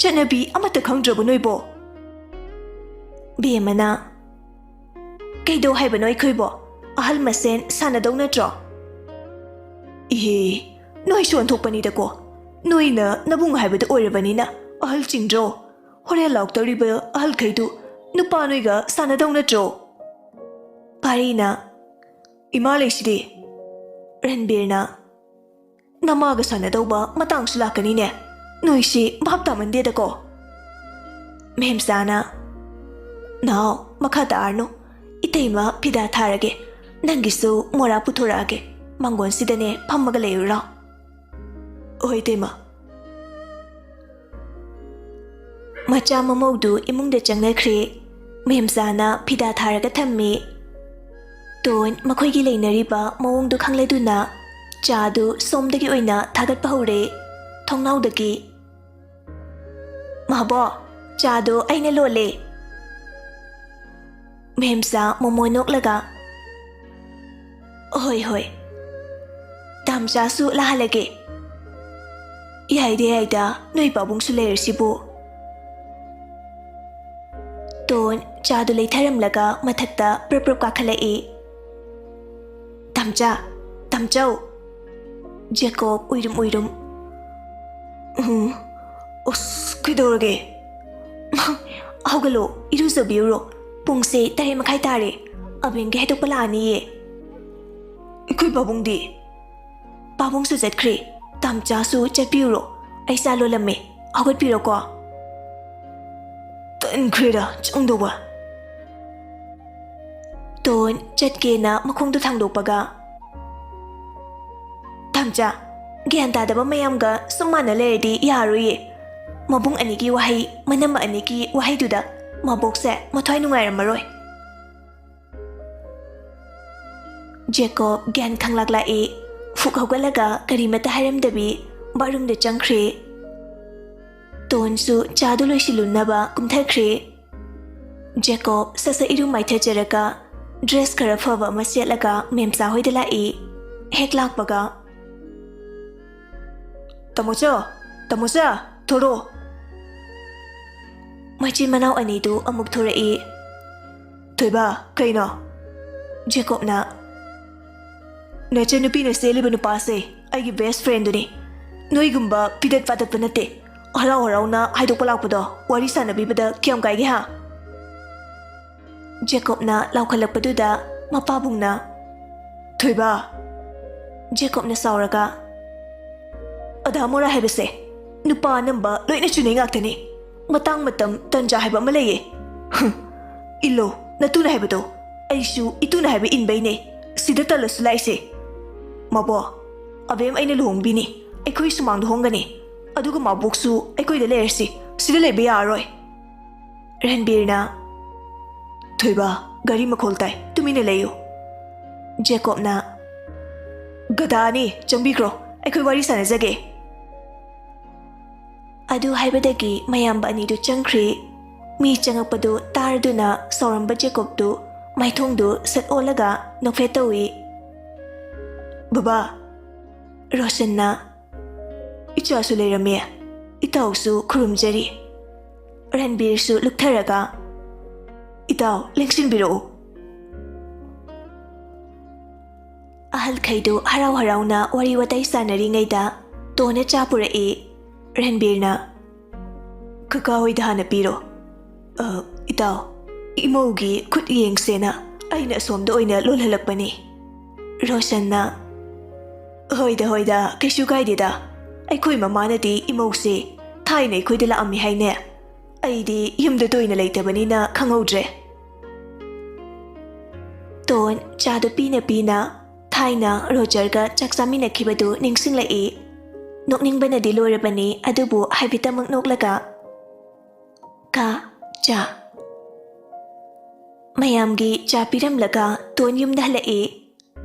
ꯆꯠꯅꯕꯤ ꯑꯃꯠꯇ ꯈꯪꯗ꯭ꯔꯕꯣ ꯅꯣꯏꯕꯣ?" ꯕꯦꯝꯃꯅ, "ꯀꯩꯗꯧ ꯍꯥꯏꯕꯅꯣ ꯑꯩꯈꯣꯏꯕꯣ? ꯑꯍꯜ ꯃꯁꯦꯟ ꯁꯥꯟꯅꯗꯧ ꯅꯠꯇ꯭ꯔꯣ?" "ꯏꯍꯦ, ꯅꯣꯏꯁꯨ ꯑꯣꯟꯊꯣꯛꯄꯅꯤꯗꯀꯣ꯫ ꯅꯣꯏꯅ ꯅꯕꯨꯡ ꯍꯥꯏꯕꯗꯨ ꯑꯣꯏꯔꯕꯅꯤꯅ ꯑꯍꯜ ꯆꯤꯡꯗ꯭ꯔꯣ? ꯍꯣꯔꯦꯟ ꯂꯥꯎꯇꯧꯔꯤꯕ ꯑꯍꯜꯈꯩꯗꯨ ꯅꯨꯄꯥ ꯅꯣꯏꯒ ꯁꯥꯟꯅꯗꯧ ꯅꯠꯇ꯭ꯔꯣ?" ꯄꯥꯔꯤꯅ, "ꯏꯃꯥ ꯂꯩꯁꯤꯗꯤ꯫" ꯔꯟꯕꯤꯔꯅ, "ꯅꯃꯥꯒ ꯁꯥꯟꯅꯗꯧꯕ ꯃꯇꯥꯡꯁꯨ ꯂꯥꯛꯀꯅꯤꯅꯦ꯫ ꯅꯣꯏꯁꯤ ꯚꯥꯞ ꯇꯥꯃꯟꯗꯦꯗꯀꯣ꯫" ꯃꯦꯝꯆꯥꯅ, "ꯅꯥꯎ, ꯃꯈꯥ ꯇꯥꯔꯅꯨ꯫ ꯏꯇꯩꯃ ꯐꯤꯗꯥ ꯊꯥꯔꯒꯦ꯫ ꯅꯪꯒꯤꯁꯨ ꯃꯣꯔꯥ ꯄꯨꯊꯣꯔꯛꯑꯒꯦ꯫ ꯃꯥꯡꯒꯣꯟꯁꯤꯗꯅꯦ ꯐꯝꯃꯒ ꯂꯩꯔꯨꯔꯣ꯫" "ꯍꯣꯏ, ꯏꯇꯩꯃ꯫" ꯃꯆꯥ ꯃꯃꯧꯗꯨ ꯏꯃꯨꯡꯗ ꯆꯪꯅꯈ꯭ꯔꯦ꯫ ꯃꯦꯝꯆꯥꯅ ꯐꯤꯗꯥ ꯊꯥꯔꯒ ꯊꯝꯃꯤ꯫ ꯇꯣꯟ ꯃꯈꯣꯏꯒꯤ ꯂꯩꯅꯔꯤꯕ ꯃꯑꯣꯡꯗꯨ ꯈꯪꯂꯗꯨꯅ ꯆꯥꯗꯨ ꯁꯣꯝꯗꯒꯤ ꯑꯣꯏꯅ ꯊꯥꯒꯠꯄ ꯍꯧꯔꯦ꯫ ꯊꯣꯡꯅꯥꯎꯗꯒꯤ, "ꯃꯥꯕꯣ, ꯆꯥꯗꯨ ꯑꯩꯅ ꯂꯣꯜꯂꯦ꯫" ꯃꯦꯝꯆꯥ ꯃꯣꯃꯣ ꯅꯣꯛꯂꯒ, "ꯍꯣꯏ, ꯍꯣꯏ꯫ ꯇꯥꯝꯆꯥꯁꯨ ꯂꯥꯛꯍꯜꯂꯒꯦ꯫" "ꯌꯥꯏꯗ, ꯌꯥꯏꯗ, ꯅꯣꯏ ꯄꯥꯕꯨꯡꯁꯨ ꯂꯩꯔꯁꯤꯕꯨ꯫" ꯇꯣꯟ ꯆꯥꯗꯨ ꯂꯩꯊꯔꯝꯂꯒ ꯃꯊꯛꯇ ꯄ꯭ꯔꯞ ꯄ꯭ꯔꯞ ꯀꯥꯈꯠꯂꯛꯏ꯫ "ꯇꯥꯝꯆꯥ, ꯇꯥꯝꯆꯧ!" ꯖꯦꯀꯣꯕ ꯎꯏꯔꯨꯝ ꯎꯏꯔꯨꯝ꯫ "ꯎꯝ, ꯑꯁ, ꯀꯩꯗꯧꯔꯒꯦ?" "ꯍꯧꯒꯠꯂꯣ, ꯏꯔꯨꯖꯕꯤꯔꯨꯔꯣ꯫ ꯄꯨꯡꯁꯦ ꯇꯔꯦꯠ ꯃꯈꯥꯏ ꯇꯥꯔꯦ꯫ ꯑꯕꯦꯟꯒꯤ ꯍꯥꯏꯗꯣꯛꯄ ꯂꯥꯛꯑꯅꯤꯌꯦ꯫" "ꯑꯩꯈꯣꯏ ꯄꯥꯕꯨꯡꯗꯤ?" "ꯄꯥꯕꯨꯡꯁꯨ ꯆꯠꯈ꯭ꯔꯦ꯫ ꯇꯥꯝꯆꯥꯁꯨ ꯆꯠꯄꯤꯔꯨꯔꯣ꯫ ꯑꯩ ꯆꯥ ꯂꯣꯜꯂꯝꯃꯦ꯫ ꯍꯧꯒꯠꯄꯤꯔꯣꯀꯣ꯫" "ꯇꯟꯈ꯭ꯔꯦꯗ ꯆꯪꯗꯧꯕ꯫" ꯇꯣꯟ ꯆꯠꯀꯦꯅ ꯃꯈꯣꯡꯗꯣ ꯊꯥꯡꯗꯣꯛꯄꯒ, "ꯊꯝꯆꯥ, ꯒ꯭ꯌꯥꯟ ꯇꯥꯗꯕ ꯃꯌꯥꯝꯒ ꯁꯨꯝ ꯃꯥꯟꯅ ꯂꯩꯔꯗꯤ ꯌꯥꯔꯣꯏꯌꯦ꯫ ꯃꯕꯨꯡ ꯑꯅꯤꯒꯤ ꯋꯥꯍꯩ, ꯃꯅꯝꯃ ꯑꯅꯤꯒꯤ ꯋꯥꯍꯩꯗꯨꯗ ꯃꯕꯣꯛꯁꯦ ꯃꯊ꯭ꯋꯥꯏ ꯅꯨꯡꯉꯥꯏꯔꯝꯃꯔꯣꯏ꯫" ꯖꯦꯀꯣꯕ ꯒ꯭ꯌꯥꯟ ꯈꯪꯂꯥꯛ ꯂꯥꯛꯏ꯫ ꯐꯨꯛ ꯍꯧꯒꯠꯂꯒ ꯀꯔꯤꯃꯠꯇ ꯍꯥꯏꯔꯝꯗꯕꯤ ꯕꯥꯠꯔꯨꯝꯗ ꯆꯪꯈ꯭ꯔꯦ꯫ ꯇꯣꯟꯁꯨ ꯆꯥꯗꯨ ꯂꯣꯏꯁꯤꯜꯂꯨꯅꯕ ꯀꯨꯝꯊꯈ꯭ꯔꯦ꯫ ꯖꯦꯀꯣꯕ ꯁꯠ ꯁꯠ ꯏꯔꯨ ꯃꯥꯏꯊꯖꯔꯒ ꯗ꯭ꯔꯦꯁ ꯈꯔ ꯐꯕ ꯑꯃ ꯁꯦꯠꯂꯒ ꯃꯦꯝꯆꯥ ꯍꯣꯏꯗ ꯂꯥꯛꯏ꯫ ꯍꯦꯛ ꯂꯥꯛꯄꯒ, "ꯇꯥꯃꯣꯆꯥ, ꯇꯥꯃꯣꯆꯥ, ꯊꯣꯔꯛꯑꯣ꯫" ꯃꯆꯤꯟ ꯃꯅꯥꯎ ꯑꯅꯤꯗꯨ ꯑꯃꯨꯛ ꯊꯣꯔꯛꯏ꯫ "ꯊꯣꯏꯕ, ꯀꯩꯅꯣ?" ꯖꯦꯀꯣꯕꯅ, "ꯅꯆꯟꯅꯨꯄꯤꯅ ꯆꯦꯜꯂꯤꯕ ꯅꯨꯄꯥꯁꯦ ꯑꯩꯒꯤ ꯕꯦꯁ ꯐ꯭ꯔꯦꯟꯗꯨꯅꯤ꯫ ꯅꯣꯏꯒꯨꯝꯕ ꯐꯤꯗꯠ ꯐꯥꯗꯠꯄ ꯅꯠꯇꯦ꯫ ꯍꯔꯥꯎ ꯍꯔꯥꯎꯅ ꯍꯥꯏꯗꯣꯛꯄ ꯂꯥꯛꯄꯗꯣ ꯋꯥꯔꯤ ꯁꯥꯟꯅꯕꯤꯕꯗ ꯀꯌꯥꯝ ꯀꯥꯏꯒꯦ, ꯍꯥ?" ꯖꯦꯀꯣꯕꯅ ꯂꯥꯎꯈꯠꯂꯛꯄꯗꯨꯗ ꯃꯄꯥꯕꯨꯡꯅ, "ꯊꯣꯏꯕ!" ꯖꯦꯀꯣꯕꯅ ꯁꯥꯎꯔꯒ, "ꯑꯗꯥ ꯃꯣꯔꯥ ꯍꯥꯏꯕꯁꯦ ꯅꯨꯄꯥ ꯑꯅꯝꯕ ꯂꯣꯏꯅ ꯆꯨꯅꯩ ꯉꯥꯛꯇꯅꯤ꯫ ꯃꯇꯥꯡ ꯃꯇꯝ ꯇꯟꯖꯥ ꯍꯥꯏꯕ ꯑꯃ ꯂꯩꯌꯦ꯫ ꯍꯨꯝ, ꯏꯜꯂꯣ, ꯅꯇꯨꯅ ꯍꯥꯏꯕꯗꯣ꯫ ꯑꯩꯁꯨ ꯏꯇꯨꯅ ꯍꯥꯏꯕ ꯏꯟꯕꯩꯅꯦ ꯁꯤꯗ ꯇꯜꯂꯁꯨ ꯂꯥꯛꯏꯁꯦ꯫ ꯃꯕꯣ, ꯑꯕꯦꯝ ꯑꯩꯅ ꯂꯨꯍꯣꯡꯕꯤꯅꯤ꯫ ꯑꯩꯈꯣꯏ ꯁꯨꯃꯥꯡꯗ ꯍꯣꯡꯒꯅꯤ꯫ ꯑꯗꯨꯒ ꯃꯥꯕꯣꯛꯁꯨ ꯑꯩꯈꯣꯏꯗ ꯂꯩꯔꯁꯤ꯫ ꯁꯤꯗ ꯂꯩꯕ ꯌꯥꯔꯔꯣꯏ꯫" ꯔꯟꯕꯤꯔꯅ, "ꯊꯣꯏꯕ, ꯒꯥꯔꯤ ꯃꯈꯣꯜ ꯇꯥꯏ, ꯇꯨꯃꯤꯟꯅ ꯂꯩꯌꯨ꯫" ꯖꯦꯀꯣꯕꯅ, "ꯒꯗꯥꯅꯤ, ꯆꯪꯕꯤꯈ꯭ꯔꯣ, ꯑꯩꯈꯣꯏ ꯋꯥꯔꯤ ꯁꯥꯟꯅꯖꯒꯦ꯫" ꯑꯗꯨ ꯍꯥꯏꯕꯗꯒꯤ ꯃꯌꯥꯝꯕ ꯑꯅꯤꯗꯨ ꯆꯪꯈ꯭ꯔꯤ꯫ ꯃꯤ ꯆꯪꯉꯛꯄꯗꯨ ꯇꯥꯔꯗꯨꯅ ꯁꯥꯎꯔꯝꯕ ꯖꯦꯀꯣꯕꯇꯨ ꯃꯥꯏꯊꯣꯡꯗꯨ ꯁꯠ ꯑꯣꯜꯂꯒ ꯅꯣꯛꯐꯦꯠ ꯇꯧꯏ꯫ "ꯕꯕꯥ!" ꯔꯣꯁꯟꯅ, "ꯏꯆꯥꯁꯨ ꯂꯩꯔꯝꯃꯦ꯫ ꯏꯇꯥꯎꯁꯨ ꯈꯨꯔꯨꯝꯖꯔꯤ꯫" ꯔꯟꯕꯤꯔꯁꯨ ꯂꯨꯞꯊꯔꯒ, "ꯏꯇꯥꯎ, ꯂꯦꯡꯁꯤꯟꯕꯤꯔꯛꯎ꯫" ꯑꯍꯜꯈꯩꯗꯨ ꯍꯔꯥꯎ ꯍꯔꯥꯎꯅ ꯋꯥꯔꯤ ꯋꯥꯇꯥꯏ ꯁꯥꯟꯅꯔꯤꯉꯩꯗ ꯇꯣꯟꯅ ꯆꯥ ꯄꯨꯔꯛꯏ꯫ ꯔꯟꯕꯤꯔꯅ, "ꯀꯀꯥ ꯍꯣꯏꯗ ꯍꯥꯟꯅ ꯄꯤꯔꯣ꯫" "ꯑ, ꯏꯇꯥꯎ, ꯏꯃꯧꯒꯤ ꯈꯨꯠ ꯌꯦꯡꯁꯦꯅ ꯑꯩꯅ ꯑꯁꯣꯝꯗ ꯑꯣꯏꯅ ꯂꯣꯜꯍꯜꯂꯛꯄꯅꯤ꯫" ꯔꯣꯁꯟꯅ, "ꯍꯣꯏꯗ, ꯍꯣꯏꯗ, ꯀꯩꯁꯨ ꯀꯥꯏꯗꯦꯗ꯫ ꯑꯩꯈꯣꯏ ꯃꯃꯥꯅꯗꯤ ꯏꯃꯧꯁꯦ ꯊꯥꯏꯅ ꯑꯩꯈꯣꯏꯗ ꯂꯥꯛꯑꯝꯃꯤ ꯍꯥꯏꯅꯦ꯫ ꯑꯩꯗꯤ ꯌꯨꯝꯗ ꯇꯣꯏꯅ ꯂꯩꯇꯕꯅꯤꯅ ꯈꯪꯍꯧꯗ꯭ꯔꯦ꯫" ꯇꯣꯟ ꯆꯥꯗꯨ ꯄꯤꯅ ꯄꯤꯅ ꯊꯥꯏꯅ ꯔꯣꯖꯔꯒ ꯆꯥꯛ ꯆꯥꯃꯤꯟꯅꯈꯤꯕꯗꯨ ꯅꯤꯡꯁꯤꯡꯂꯛꯏ꯫ ꯅꯣꯛꯅꯤꯡꯕꯅꯗꯤ ꯂꯣꯏꯔꯕꯅꯤ, ꯑꯗꯨꯕꯨ ꯍꯥꯏꯐꯦꯠꯇꯃꯛ ꯅꯣꯛꯂꯒ, "ꯀꯥ, ꯆꯥ꯫" ꯃꯌꯥꯝꯒꯤ ꯆꯥ ꯄꯤꯔꯝꯂꯒ ꯇꯣꯟ ꯌꯨꯝꯗ ꯍꯜꯂꯛꯏ꯫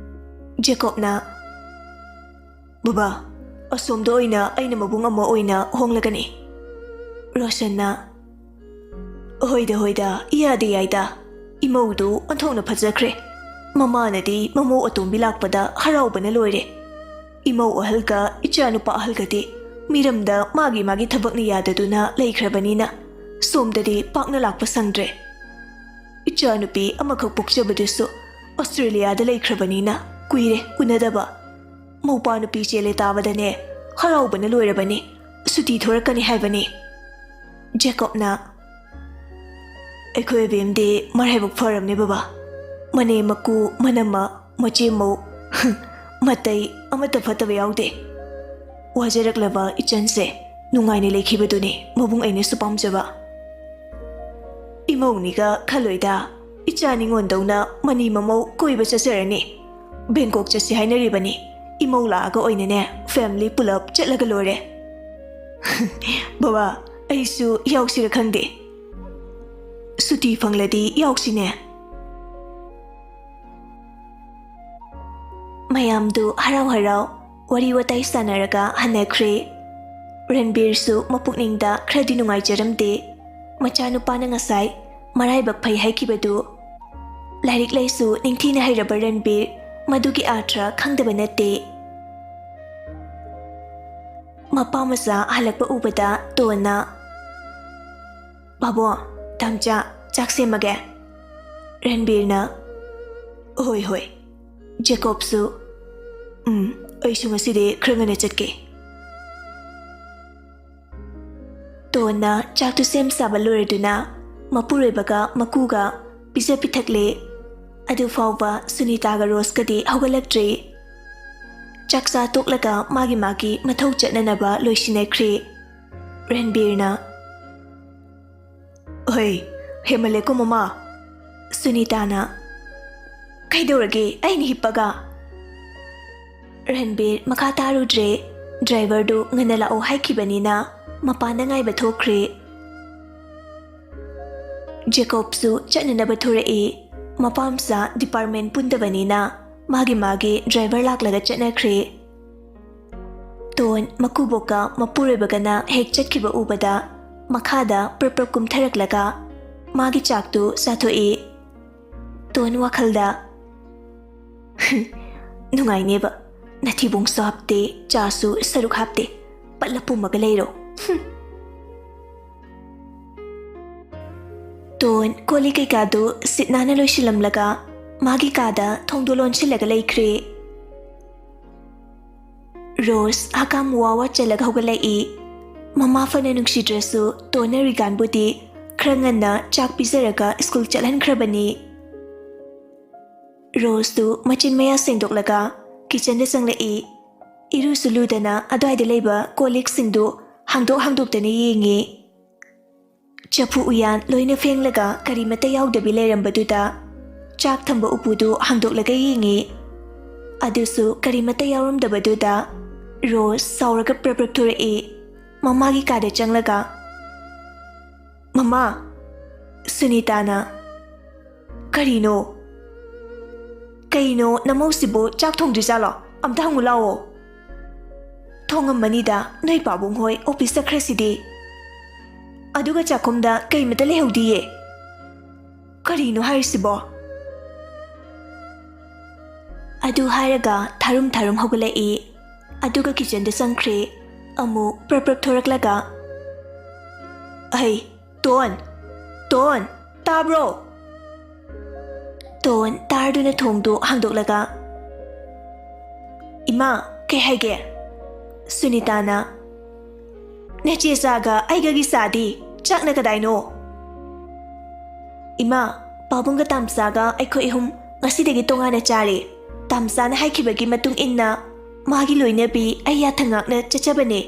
ꯖꯦꯀꯣꯕꯅ, "ꯕꯕꯥ, ꯑꯁꯣꯝꯗ ꯑꯣꯏꯅ ꯑꯩꯅ ꯃꯕꯨꯡ ꯑꯃ ꯑꯣꯏꯅ ꯍꯣꯡꯂꯒꯅꯤ꯫" ꯔꯣꯁꯟꯅ, "ꯍꯣꯏꯗ, ꯍꯣꯏꯗ, ꯏꯌꯥꯗ ꯌꯥꯏꯗ꯫ ꯏꯃꯧꯗꯨ ꯑꯣꯟꯊꯣꯛꯅ ꯐꯖꯈ꯭ꯔꯦ꯫ ꯃꯃꯥꯅꯗꯤ ꯃꯃꯧ ꯑꯇꯣꯝꯕꯤ ꯂꯥꯛꯄꯗ ꯍꯔꯥꯎꯕꯅ ꯂꯣꯏꯔꯦ꯫ ꯏꯃꯧ ꯑꯍꯜꯒ ꯏꯆꯥꯅꯨꯄꯥ ꯑꯍꯜꯒꯗꯤ ꯃꯤꯔꯝꯗ ꯃꯥꯒꯤ ꯃꯥꯒꯤ ꯊꯕꯛꯅ ꯌꯥꯗꯗꯨꯅ ꯂꯩꯈ꯭ꯔꯕꯅꯤꯅ ꯁꯣꯝꯗꯗꯤ ꯄꯥꯛꯅ ꯂꯥꯛꯄ ꯁꯪꯗ꯭ꯔꯦ꯫ ꯏꯆꯥꯅꯨꯄꯤ ꯑꯃꯈꯛ ꯄꯣꯛꯆꯕꯗꯨꯁꯨ ꯑꯣꯁꯇ꯭ꯔꯦꯂꯤꯌꯥꯗ ꯂꯩꯈ꯭ꯔꯕꯅꯤꯅ ꯀꯨꯏꯔꯦ ꯎꯅꯗꯕ꯫ ꯃꯧꯄꯥ ꯅꯨꯄꯤ ꯆꯦꯜꯂꯦ ꯇꯥꯕꯗꯅꯦ ꯍꯔꯥꯎꯕꯅ ꯂꯣꯏꯔꯕꯅꯤ꯫ ꯁꯨꯇꯤ ꯊꯣꯔꯛꯀꯅꯤ ꯍꯥꯏꯕꯅꯤ꯫" ꯖꯦꯀꯣꯕꯅ, "ꯑꯩꯈꯣꯏ ꯑꯕꯦꯝꯗꯤ ꯃꯔꯥꯏꯕꯛ ꯐꯔꯕꯅꯦ ꯕꯕꯥ꯫ ꯃꯅꯦꯝ ꯃꯀꯨ, ꯃꯅꯝꯃ, ꯃꯆꯦ ꯃꯧ, ꯃꯇꯩ ꯑꯃꯠꯇ ꯐꯠꯇꯕ ꯌꯥꯎꯗꯦ꯫ ꯋꯥꯖꯔꯛꯂꯕ ꯏꯆꯟꯁꯦ ꯅꯨꯡꯉꯥꯏꯅ ꯂꯩꯈꯤꯕꯗꯨꯅꯤ ꯃꯕꯨꯡ ꯑꯩꯅꯁꯨ ꯄꯥꯝꯖꯕ꯫ ꯏꯃꯧꯅꯤꯒ ꯈꯜꯂꯣꯏꯗ, ꯏꯆꯥ ꯅꯤꯉꯣꯟꯗꯧꯅ ꯃꯅꯤ ꯃꯃꯧ ꯀꯣꯏꯕ ꯆꯠꯆꯔꯅꯤ꯫ ꯕꯦꯡꯀꯣꯛ ꯆꯠꯁꯤ ꯍꯥꯏꯅꯔꯤꯕꯅꯤ꯫ ꯏꯃꯧ ꯂꯥꯛꯑꯒ ꯑꯣꯏꯅꯅꯦ ꯐꯦꯃꯤꯂꯤ ꯄꯨꯂꯞ ꯆꯠꯂꯒ ꯂꯣꯏꯔꯦ꯫" "ꯕꯕꯥ, ꯑꯩꯁꯨ ꯌꯥꯎꯁꯤꯔ ꯈꯪꯗꯦ꯫ ꯁꯨꯇꯤ ꯐꯪꯂꯗꯤ ꯌꯥꯎꯁꯤꯅꯦ꯫" ꯃꯌꯥꯝꯗꯨ ꯍꯔꯥꯎ ꯍꯔꯥꯎ ꯋꯥꯔꯤ ꯋꯥꯇꯥꯏ ꯁꯥꯟꯅꯔꯒ ꯍꯟꯅꯈ꯭ꯔꯦ꯫ ꯔꯟꯕꯤꯔꯁꯨ ꯃꯄꯨꯛꯅꯤꯡꯗ ꯈꯔꯗꯤ ꯅꯨꯡꯉꯥꯏꯖꯔꯝꯗꯦ꯫ ꯃꯆꯥꯅꯨꯄꯥꯅ ꯉꯁꯥꯏ ꯃꯔꯥꯏꯕꯛ ꯐꯩ ꯍꯥꯏꯈꯤꯕꯗꯨ꯫ ꯂꯥꯏꯔꯤꯛ ꯂꯥꯏꯁꯨ ꯅꯤꯡꯊꯤꯅ ꯍꯩꯔꯕ ꯔꯟꯕꯤꯔ ꯃꯗꯨꯒꯤ ꯑꯥꯔꯊ ꯈꯪꯗꯕ ꯅꯠꯇꯦ꯫ ꯃꯄꯥ ꯃꯆꯥ ꯍꯜꯂꯛꯄ ꯎꯕꯗ ꯇꯣꯟꯅ, "ꯄꯥꯕꯣ, ꯇꯥꯝꯆꯥ, ꯆꯥꯛ ꯁꯦꯝꯃꯒꯦ꯫" ꯔꯟꯕꯤꯔꯅ, "ꯍꯣꯏ, ꯍꯣꯏ꯫" ꯖꯦꯀꯣꯕꯁꯨ, "ꯎꯝ, ꯑꯩꯁꯨ ꯉꯁꯤꯗꯤ ꯈꯔ ꯉꯟꯅ ꯆꯠꯀꯦ꯫" ꯇꯣꯟꯅ ꯆꯥꯛꯇꯨ ꯁꯦꯝ ꯁꯥꯕ ꯂꯣꯏꯔꯗꯨꯅ ꯃꯄꯨꯔꯣꯏꯕꯒ ꯃꯀꯨꯒ ꯄꯤꯖ ꯄꯤꯊꯛꯂꯦ꯫ ꯑꯗꯨ ꯐꯥꯎꯕ ꯁꯨꯅꯤꯇꯥꯒ ꯔꯣꯁꯀꯗꯤ ꯍꯧꯒꯠꯂꯛꯇ꯭ꯔꯤ꯫ ꯆꯥꯛꯆꯥ ꯇꯣꯛꯂꯒ ꯃꯥꯒꯤ ꯃꯥꯒꯤ ꯃꯊꯧ ꯆꯠꯅꯅꯕ ꯂꯣꯏꯁꯤꯟꯅꯈ꯭ꯔꯦ꯫ ꯔꯟꯕꯤꯔꯅ, "ꯍꯩ, ꯍꯦꯃꯜꯂꯦꯀꯣ ꯃꯃꯥ꯫" ꯁꯨꯅꯤꯇꯥꯅ, "ꯀꯩꯗꯧꯔꯒꯦ? ꯑꯩꯅ ꯍꯤꯞꯄꯒ꯫" ꯔꯟꯕꯤꯔ ꯃꯈꯥ ꯇꯥꯔꯨꯗ꯭ꯔꯦ꯫ ꯗ꯭ꯔꯥꯏꯚꯔꯗꯨ ꯉꯟꯅ ꯂꯥꯛꯑꯣ ꯍꯥꯏꯈꯤꯕꯅꯤꯅ ꯃꯄꯥꯟꯗ ꯉꯥꯏꯕ ꯊꯣꯛꯈ꯭ꯔꯦ꯫ ꯖꯦꯀꯣꯕꯁꯨ ꯆꯠꯅꯅꯕ ꯊꯣꯔꯛꯏ꯫ ꯃꯄꯥ ꯃꯆꯥ ꯗꯤꯄꯥꯔꯠꯃꯦꯟ ꯄꯨꯟꯗꯕꯅꯤꯅ ꯃꯥꯒꯤ ꯃꯥꯒꯤ ꯗ꯭ꯔꯥꯏꯚꯔ ꯂꯥꯛꯂꯒ ꯆꯠꯅꯈ꯭ꯔꯦ꯫ ꯇꯣꯟ ꯃꯀꯨꯕꯣꯛꯀ ꯃꯄꯨꯔꯣꯏꯕꯒꯅ ꯍꯦꯛ ꯆꯠꯈꯤꯕ ꯎꯕꯗ ꯃꯈꯥꯗ ꯄ꯭ꯔꯞ ꯄ꯭ꯔꯞ ꯀꯨꯝꯊꯔꯛꯂꯒ ꯃꯥꯒꯤ ꯆꯥꯛꯇꯨ ꯆꯥꯊꯣꯛꯏ꯫ ꯇꯣꯟ ꯋꯥꯈꯜꯗ, "ꯅꯨꯡꯉꯥꯏꯅꯦꯕ, ꯅꯊꯤꯕꯣꯡꯁꯨ ꯍꯥꯞꯇꯦ, ꯆꯥꯁꯨ ꯁꯔꯨꯛ ꯍꯥꯞꯇꯦ, ꯄꯠꯂ ꯄꯨꯝꯃꯒ ꯂꯩꯔꯣ꯫" ꯍꯨꯝ꯫ ꯇꯣꯟ ꯀꯣꯜꯂꯤꯛ ꯀꯩꯀꯥꯗꯨ ꯁꯤꯠ ꯅꯥꯟꯅ ꯂꯣꯏꯁꯤꯜꯂꯝꯂꯒ ꯃꯥꯒꯤ ꯀꯥꯗ ꯊꯣꯡꯗꯣ ꯂꯣꯟꯁꯤꯜꯂꯒ ꯂꯩꯈ꯭ꯔꯦ꯫ ꯔꯣꯁ ꯍꯀꯥꯝ ꯋꯥ ꯋꯥ ꯆꯜꯂꯒ ꯍꯧꯒꯠꯂꯛꯏ꯫ ꯃꯃꯥ ꯐꯅ ꯅꯨꯡꯁꯤꯗ꯭ꯔꯁꯨ ꯇꯣꯟꯅ ꯔꯤꯒꯥꯟꯕꯨꯗꯤ ꯈꯔ ꯉꯟꯅ ꯆꯥꯛ ꯄꯤꯖꯔꯒ ꯁ꯭ꯀꯨꯜ ꯆꯠꯍꯟꯈ꯭ꯔꯕꯅꯤ꯫ ꯔꯣꯁꯇꯨ ꯃꯆꯤꯟ ꯃꯌꯥ ꯁꯦꯡꯗꯣꯛꯂꯒ ꯀꯤꯆꯟꯗ ꯆꯪꯂꯛꯏ꯫ ꯏꯔꯨꯁꯨ ꯂꯨꯗꯅ ꯑꯗ꯭ꯋꯥꯏꯗ ꯂꯩꯕ ꯀꯣꯜ ꯂꯤꯛꯁꯤꯡꯗꯨ ꯍꯥꯡꯗꯣꯛ ꯍꯥꯡꯗꯣꯛꯇꯅ ꯌꯦꯡꯉꯤ꯫ ꯆꯐꯨ ꯎꯌꯥꯟ ꯂꯣꯏꯅ ꯐꯦꯡꯂꯒ ꯀꯔꯤꯃꯠꯇ ꯌꯥꯎꯗꯕꯤ ꯂꯩꯔꯝꯕꯗꯨꯗ ꯆꯥꯛ ꯊꯝꯕ ꯎꯄꯨꯗꯨ ꯍꯥꯡꯗꯣꯛꯂꯒ ꯌꯦꯡꯉꯤ꯫ ꯑꯗꯨꯁꯨ ꯀꯔꯤꯃꯠꯇ ꯌꯥꯎꯔꯝꯗꯕꯗꯨꯗ ꯔꯣꯁ ꯁꯥꯎꯔꯒ ꯄ꯭ꯔꯞ ꯄ꯭ꯔꯞ ꯊꯣꯔꯛꯏ꯫ ꯃꯃꯥꯒꯤ ꯀꯥꯗ ꯆꯪꯂꯒ, "ꯃꯃꯥ!" ꯁꯨꯅꯤꯇꯥꯅ, "ꯀꯔꯤꯅꯣ? ꯀꯩꯅꯣ ꯅꯃꯧꯁꯤꯕꯨ ꯆꯥꯛ ꯊꯣꯡꯗ꯭ꯔꯤꯖꯥꯠꯂꯣ? ꯑꯝꯇ ꯍꯪꯉꯨ ꯂꯥꯛꯑꯣ꯫" "ꯊꯣꯡꯉꯝꯃꯅꯤꯗ, ꯅꯣꯏ ꯄꯥꯕꯨꯡ ꯍꯣꯏ ꯑꯣꯐꯤꯁ ꯆꯠꯈ꯭ꯔꯁꯤꯗꯤ꯫ ꯑꯗꯨꯒ ꯆꯥꯛꯈꯨꯝꯗ ꯀꯩꯃꯇ ꯂꯩꯍꯧꯗꯤꯌꯦ꯫ ꯀꯔꯤꯅꯣ ꯍꯥꯏꯔꯤꯁꯤꯕꯣ?" ꯑꯗꯨ ꯍꯥꯏꯔꯒ ꯊꯥꯔꯨꯝ ꯊꯥꯔꯨꯝ ꯍꯧꯒꯠꯂꯛꯏ꯫ ꯑꯗꯨꯒ ꯀꯤꯆꯟꯗ ꯆꯪꯈ꯭ꯔꯦ꯫ ꯑꯃꯨꯛ ꯄ꯭ꯔꯞ ꯄ꯭ꯔꯞ ꯊꯣꯔꯛꯂꯒ, "ꯑꯩ, ꯇꯣꯟ! ꯇꯣꯟ! ꯇꯥꯕ꯭ꯔꯣ?" ꯇꯣꯟ ꯇꯥꯔꯗꯨꯅ ꯊꯣꯡꯗꯨ ꯍꯥꯡꯗꯣꯛꯂꯒ, "ꯏꯃꯥ, ꯀꯩ ꯍꯥꯏꯒꯦ?" ꯁꯨꯅꯤꯇꯥꯅ, "ꯅꯆꯦ ꯆꯥꯒ ꯑꯩꯒꯒꯤ ꯆꯥꯗꯤ? ꯆꯥꯛꯅ ꯀꯗꯥꯏꯅꯣ?" "ꯏꯃꯥ, ꯄꯥꯕꯨꯡꯒ ꯇꯥꯝꯆꯥꯒ ꯑꯩꯈꯣꯏ ꯑꯍꯨꯝ ꯉꯁꯤꯗꯒꯤ ꯇꯣꯉꯥꯟꯅ ꯆꯥꯔꯦ꯫ ꯇꯥꯝꯆꯥꯅ ꯍꯥꯏꯈꯤꯕꯒꯤ ꯃꯇꯨꯡ ꯏꯟꯅ ꯃꯥꯒꯤ ꯂꯣꯏꯅꯕꯤ ꯑꯩ ꯌꯥꯊꯪ ꯉꯥꯛꯅ ꯆꯠꯆꯕꯅꯦ꯫"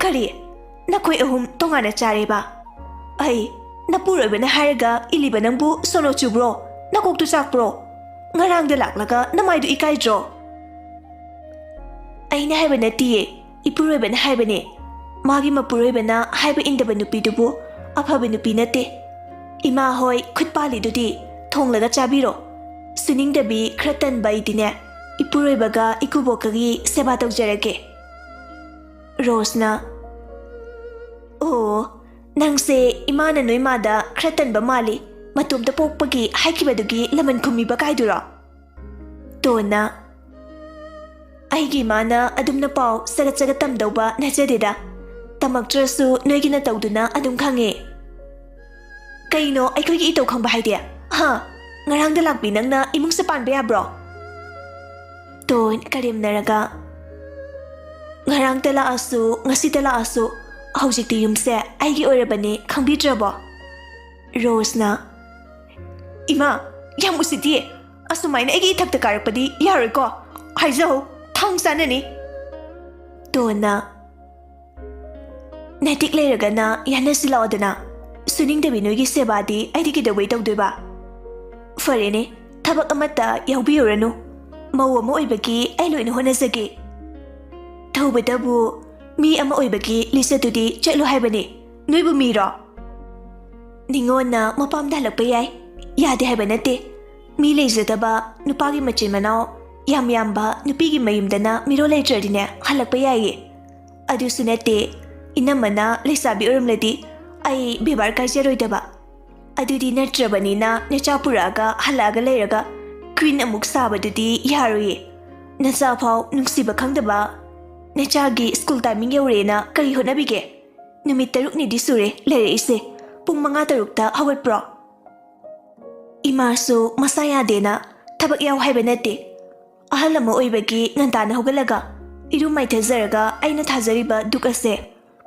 "ꯀꯔꯤ? ꯅꯈꯣꯏ ꯑꯍꯨꯝ ꯇꯣꯉꯥꯟꯅ ꯆꯥꯔꯦꯕ? ꯑꯩ, ꯅꯄꯨꯔꯣꯏꯕꯅ ꯍꯥꯏꯔꯒ ꯏꯜꯂꯤꯕ ꯅꯪꯕꯨ ꯁꯣꯅꯣ ꯆꯨꯕ꯭ꯔꯣ? ꯅꯀꯣꯛꯇꯨ ꯆꯥꯛꯄ꯭ꯔꯣ? ꯉꯔꯥꯡꯗ ꯂꯥꯛꯂꯒ ꯅꯃꯥꯏꯗꯨ ꯏꯀꯥꯏꯗ꯭ꯔꯣ? ꯑꯩꯅ ꯍꯥꯏꯕ ꯅꯠꯇꯤꯌꯦ, ꯏꯄꯨꯔꯣꯏꯕꯅ ꯍꯥꯏꯕꯅꯦ꯫ ꯃꯥꯒꯤ ꯃꯄꯨꯔꯣꯏꯕꯅ ꯍꯥꯏꯕ ꯏꯟꯗꯕ ꯅꯨꯄꯤꯗꯨꯕꯨ ꯑꯐꯕ ꯅꯨꯄꯤ ꯅꯠꯇꯦ꯫ ꯏꯃꯥ ꯍꯣꯏ ꯈꯨꯠ ꯄꯥꯜꯂꯤꯗꯨꯗꯤ, ꯊꯣꯡꯂꯒ ꯆꯥꯕꯤꯔꯣ꯫ ꯁꯨꯅꯤꯡꯗꯕꯤ ꯈꯔ ꯇꯟꯕ ꯑꯩꯗꯤꯅꯦ, ꯏꯄꯨꯔꯣꯏꯕꯒ ꯏꯀꯨꯕꯣꯛꯀꯒꯤ ꯁꯦꯕꯥ ꯇꯧꯖꯔꯒꯦ꯫ ꯔꯣꯁꯅ, "ꯑꯣ, ꯅꯪꯁꯦ ꯏꯃꯥꯅ ꯅꯣꯏ ꯃꯥꯗ ꯈꯔ ꯇꯟꯕ ꯃꯥꯜꯂꯤ, ꯃꯇꯣꯝꯇ ꯄꯣꯛꯄꯒꯤ ꯍꯥꯏꯈꯤꯕꯗꯨꯒꯤ ꯂꯃꯟ ꯈꯨꯝꯃꯤꯕ ꯀꯥꯏꯗꯨꯔꯣ?" ꯇꯣꯟꯅ, "ꯑꯩꯒꯤ ꯏꯃꯥꯅ ꯑꯗꯨꯝꯅ ꯄꯥꯎ ꯆꯒꯠ ꯆꯒꯠ ꯇꯝꯗꯧꯕ ꯅꯠꯆꯗꯦꯗ꯫ ꯇꯝꯃꯛꯇ꯭ꯔꯁꯨ ꯅꯣꯏꯒꯤ ꯅꯇꯧꯗꯨꯅ ꯑꯗꯨꯝ ꯈꯪꯉꯦ꯫" "ꯀꯩꯅꯣ ꯑꯩꯈꯣꯏꯒꯤ ꯏꯇꯧ ꯈꯪꯕ ꯍꯥꯏꯗꯤ? ꯍꯥ? ꯉꯔꯥꯡꯗ ꯂꯥꯛꯄꯤ ꯅꯪꯅ ꯏꯃꯨꯡꯁꯦ ꯄꯥꯟꯕ ꯌꯥꯕ꯭ꯔꯣ?" ꯇꯣꯟ ꯀꯔꯦꯝꯅꯔꯒ, "ꯉꯔꯥꯡꯇ ꯂꯥꯛꯑꯁꯨ, ꯉꯁꯤꯇ ꯂꯥꯛꯑꯁꯨ, ꯍꯧꯖꯤꯛꯇꯤ ꯌꯨꯝꯁꯦ ꯑꯩꯒꯤ ꯑꯣꯏꯔꯕꯅꯤ, ꯈꯪꯕꯤꯗ꯭ꯔꯕꯣ?" ꯔꯣꯁꯅ, "ꯏꯃꯥ, ꯌꯥꯝ ꯎꯁꯤꯠꯇꯤꯌꯦ꯫ ꯑꯁꯨꯃꯥꯏꯅ ꯑꯩꯒꯤ ꯏꯊꯛꯇ ꯀꯥꯔꯛꯄꯗꯤ ꯌꯥꯔꯣꯏꯀꯣ꯫ ꯍꯥꯏꯖꯍꯧ, ꯊꯥꯡ ꯆꯥꯅꯅꯤ꯫" ꯇꯣꯟꯅ, "ꯅꯇꯤꯛ ꯂꯩꯔꯒꯅ ꯌꯥꯅꯁꯤ ꯂꯥꯛꯑꯣꯗꯅ꯫ ꯁꯨꯅꯤꯡꯗꯕꯤ ꯅꯣꯏꯒꯤ ꯁꯦꯕꯥꯗꯤ ꯑꯩꯗꯤ ꯀꯩꯗꯧꯕꯩ ꯇꯧꯗꯣꯏꯕ? ꯐꯔꯦꯅꯦ, ꯊꯕꯛ ꯑꯃꯠꯇ ꯌꯥꯎꯕꯤꯔꯨꯔꯅꯨ꯫ ꯃꯧ ꯑꯃ ꯑꯣꯏꯕꯒꯤ ꯑꯩ ꯂꯣꯏꯅ ꯍꯣꯠꯅꯖꯒꯦ꯫" "ꯇꯧꯕꯇꯕꯨ ꯃꯤ ꯑꯃ ꯑꯣꯏꯕꯒꯤ ꯂꯤꯆꯠꯇꯨꯗꯤ ꯆꯠꯂꯨ ꯍꯥꯏꯕꯅꯤ꯫ ꯅꯣꯏꯕꯨ ꯃꯤꯔꯣ?" "ꯅꯤꯉꯣꯟꯅ ꯃꯄꯥꯝꯗ ꯍꯜꯂꯛꯄ ꯌꯥꯏ, ꯌꯥꯗꯦ ꯍꯥꯏꯕ ꯅꯠꯇꯦ꯫ ꯃꯤ ꯂꯩꯖꯗꯕ, ꯅꯨꯄꯥꯒꯤ ꯃꯆꯤꯟ ꯃꯅꯥꯎ ꯌꯥꯝ ꯌꯥꯝꯕ ꯅꯨꯄꯤꯒꯤ ꯃꯌꯨꯝꯗꯅ ꯃꯤꯔꯣꯜ ꯂꯩꯇ꯭ꯔꯗꯤꯅꯦ ꯍꯜꯂꯛꯄ ꯌꯥꯏꯌꯦ꯫ ꯑꯗꯨꯁꯨ ꯅꯠꯇꯦ, ꯏꯅꯝꯃꯅ ꯂꯩꯁꯥꯕꯤ ꯑꯣꯏꯔꯝꯂꯗꯤ ꯑꯩ ꯕꯦꯕꯥꯔ ꯀꯥꯏꯖꯔꯣꯏꯗꯕ꯫ ꯑꯗꯨꯗꯤ ꯅꯠꯇ꯭ꯔꯕꯅꯤꯅ ꯅꯆꯥ ꯄꯨꯔꯛꯑꯒ ꯍꯜꯂꯛꯑꯒ ꯂꯩꯔꯒ ꯀ꯭ꯋꯤꯟ ꯑꯃꯨꯛ ꯁꯥꯕꯗꯨꯗꯤ ꯌꯥꯔꯣꯏꯌꯦ꯫ ꯅꯆꯥ ꯐꯥꯎ ꯅꯨꯡꯁꯤꯕ ꯈꯪꯗꯕ꯫ ꯅꯆꯥꯒꯤ ꯁ꯭ꯀꯨꯜ ꯇꯥꯏꯃꯤꯡ ꯌꯧꯔꯦꯅ ꯀꯔꯤ ꯍꯣꯠꯅꯕꯤꯒꯦ? ꯅꯨꯃꯤꯠ ꯇꯔꯨꯛꯅꯤꯗꯤ ꯁꯨꯔꯦ ꯂꯩꯔꯛꯏꯁꯦ꯫ ꯄꯨꯡ ꯃꯉꯥ ꯇꯔꯨꯛꯇ ꯍꯧꯒꯠꯄ꯭ꯔꯣ?" "ꯏꯃꯥꯁꯨ ꯃꯁꯥ ꯌꯥꯗꯦꯅ ꯊꯕꯛ ꯌꯥꯎ ꯍꯥꯏꯕ ꯅꯠꯇꯦ꯫ ꯑꯍꯜ ꯑꯃ ꯑꯣꯏꯕꯒꯤ ꯉꯟꯇꯥꯅ ꯍꯧꯒꯠꯂꯒ ꯏꯔꯨ ꯃꯥꯏꯊꯖꯔꯒ ꯑꯩꯅ ꯊꯥꯖꯔꯤꯕ ꯙꯨꯛ ꯑꯁꯦ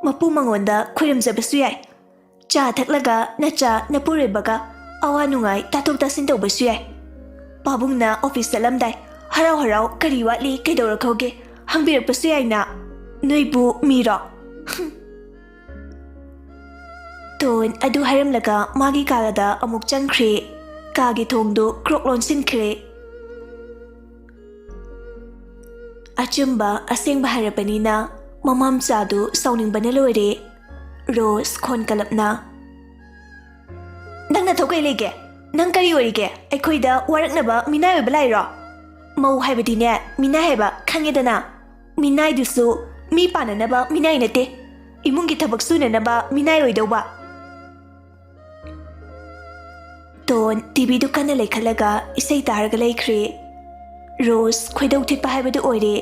ꯃꯄꯨ ꯃꯉꯣꯟꯗ ꯈꯣꯏꯔꯝꯖꯕꯁꯨ ꯌꯥꯏ꯫ ꯆꯥ ꯊꯛꯂꯒ ꯅꯆꯥ ꯅꯄꯨꯔꯣꯏꯕꯒ ꯑꯋꯥ ꯅꯨꯡꯉꯥꯏ ꯇꯥꯊꯣꯛ ꯇꯥꯁꯤꯟ ꯇꯧꯕꯁꯨ ꯌꯥꯏ꯫ ꯄꯥꯕꯨꯡꯅ ꯑꯣꯐꯤꯁ ꯆꯠꯂꯝꯗꯥꯏ ꯍꯔꯥꯎ ꯍꯔꯥꯎ ꯀꯔꯤ ꯋꯥꯠꯂꯤ, ꯀꯩꯗꯧꯔꯛꯍꯧꯒꯦ ꯍꯪꯕꯤꯔꯛꯄꯁꯨ ꯌꯥꯏꯅ꯫ ꯅꯣꯏꯕꯨ ꯃꯤꯔꯣ?" ꯇꯣꯟ ꯑꯗꯨ ꯍꯥꯏꯔꯝꯂꯒ ꯃꯥꯒꯤ ꯀꯥꯗ ꯑꯃꯨꯛ ꯆꯪꯈ꯭ꯔꯦ꯫ ꯀꯥꯒꯤ ꯊꯣꯡꯗꯨ ꯀ꯭ꯔꯣꯛ ꯂꯣꯟꯁꯤꯟꯈ꯭ꯔꯦ꯫ ꯑꯆꯨꯝꯕ ꯑꯁꯦꯡꯕ ꯍꯥꯏꯔꯕꯅꯤꯅ ꯃꯃꯥ ꯃꯆꯥꯗꯨ ꯁꯥꯎꯅꯤꯡꯕꯅ ꯂꯣꯏꯔꯦ꯫ ꯔꯣꯁ ꯈꯣꯟ ꯀꯂꯞꯅ, "ꯅꯪ ꯅꯊꯧ ꯀꯩ ꯂꯩꯒꯦ? ꯅꯪ ꯀꯔꯤ ꯑꯣꯏꯔꯤꯒꯦ? ꯑꯩꯈꯣꯏꯗ ꯋꯥꯔꯛꯅꯕ ꯃꯤꯅꯥꯏ ꯑꯣꯏꯕ ꯂꯥꯛꯏꯔꯣ? ꯃꯧ ꯍꯥꯏꯕꯗꯤꯅꯦ, ꯃꯤꯅꯥꯏ ꯍꯥꯏꯕ ꯈꯪꯉꯦꯗꯅ? ꯃꯤꯅꯥꯏꯗꯨꯁꯨ ꯃꯤ ꯄꯥꯟꯅꯅꯕ ꯃꯤꯅꯥꯏ ꯅꯠꯇꯦ, ꯏꯃꯨꯡꯒꯤ ꯊꯕꯛ ꯁꯨꯅꯅꯕ ꯃꯤꯅꯥꯏ ꯑꯣꯏꯗꯧꯕ꯫" ꯇꯣꯟ ꯇꯤꯚꯤꯗꯨ ꯀꯟꯅ ꯂꯩꯈꯠꯂꯒ ꯏꯁꯩ ꯇꯥꯔꯒ ꯂꯩꯈ꯭ꯔꯦ꯫ ꯔꯣꯁ ꯈꯣꯏꯗꯧ ꯊꯤꯠꯄ ꯍꯥꯏꯕꯗꯨ ꯑꯣꯏꯔꯦ꯫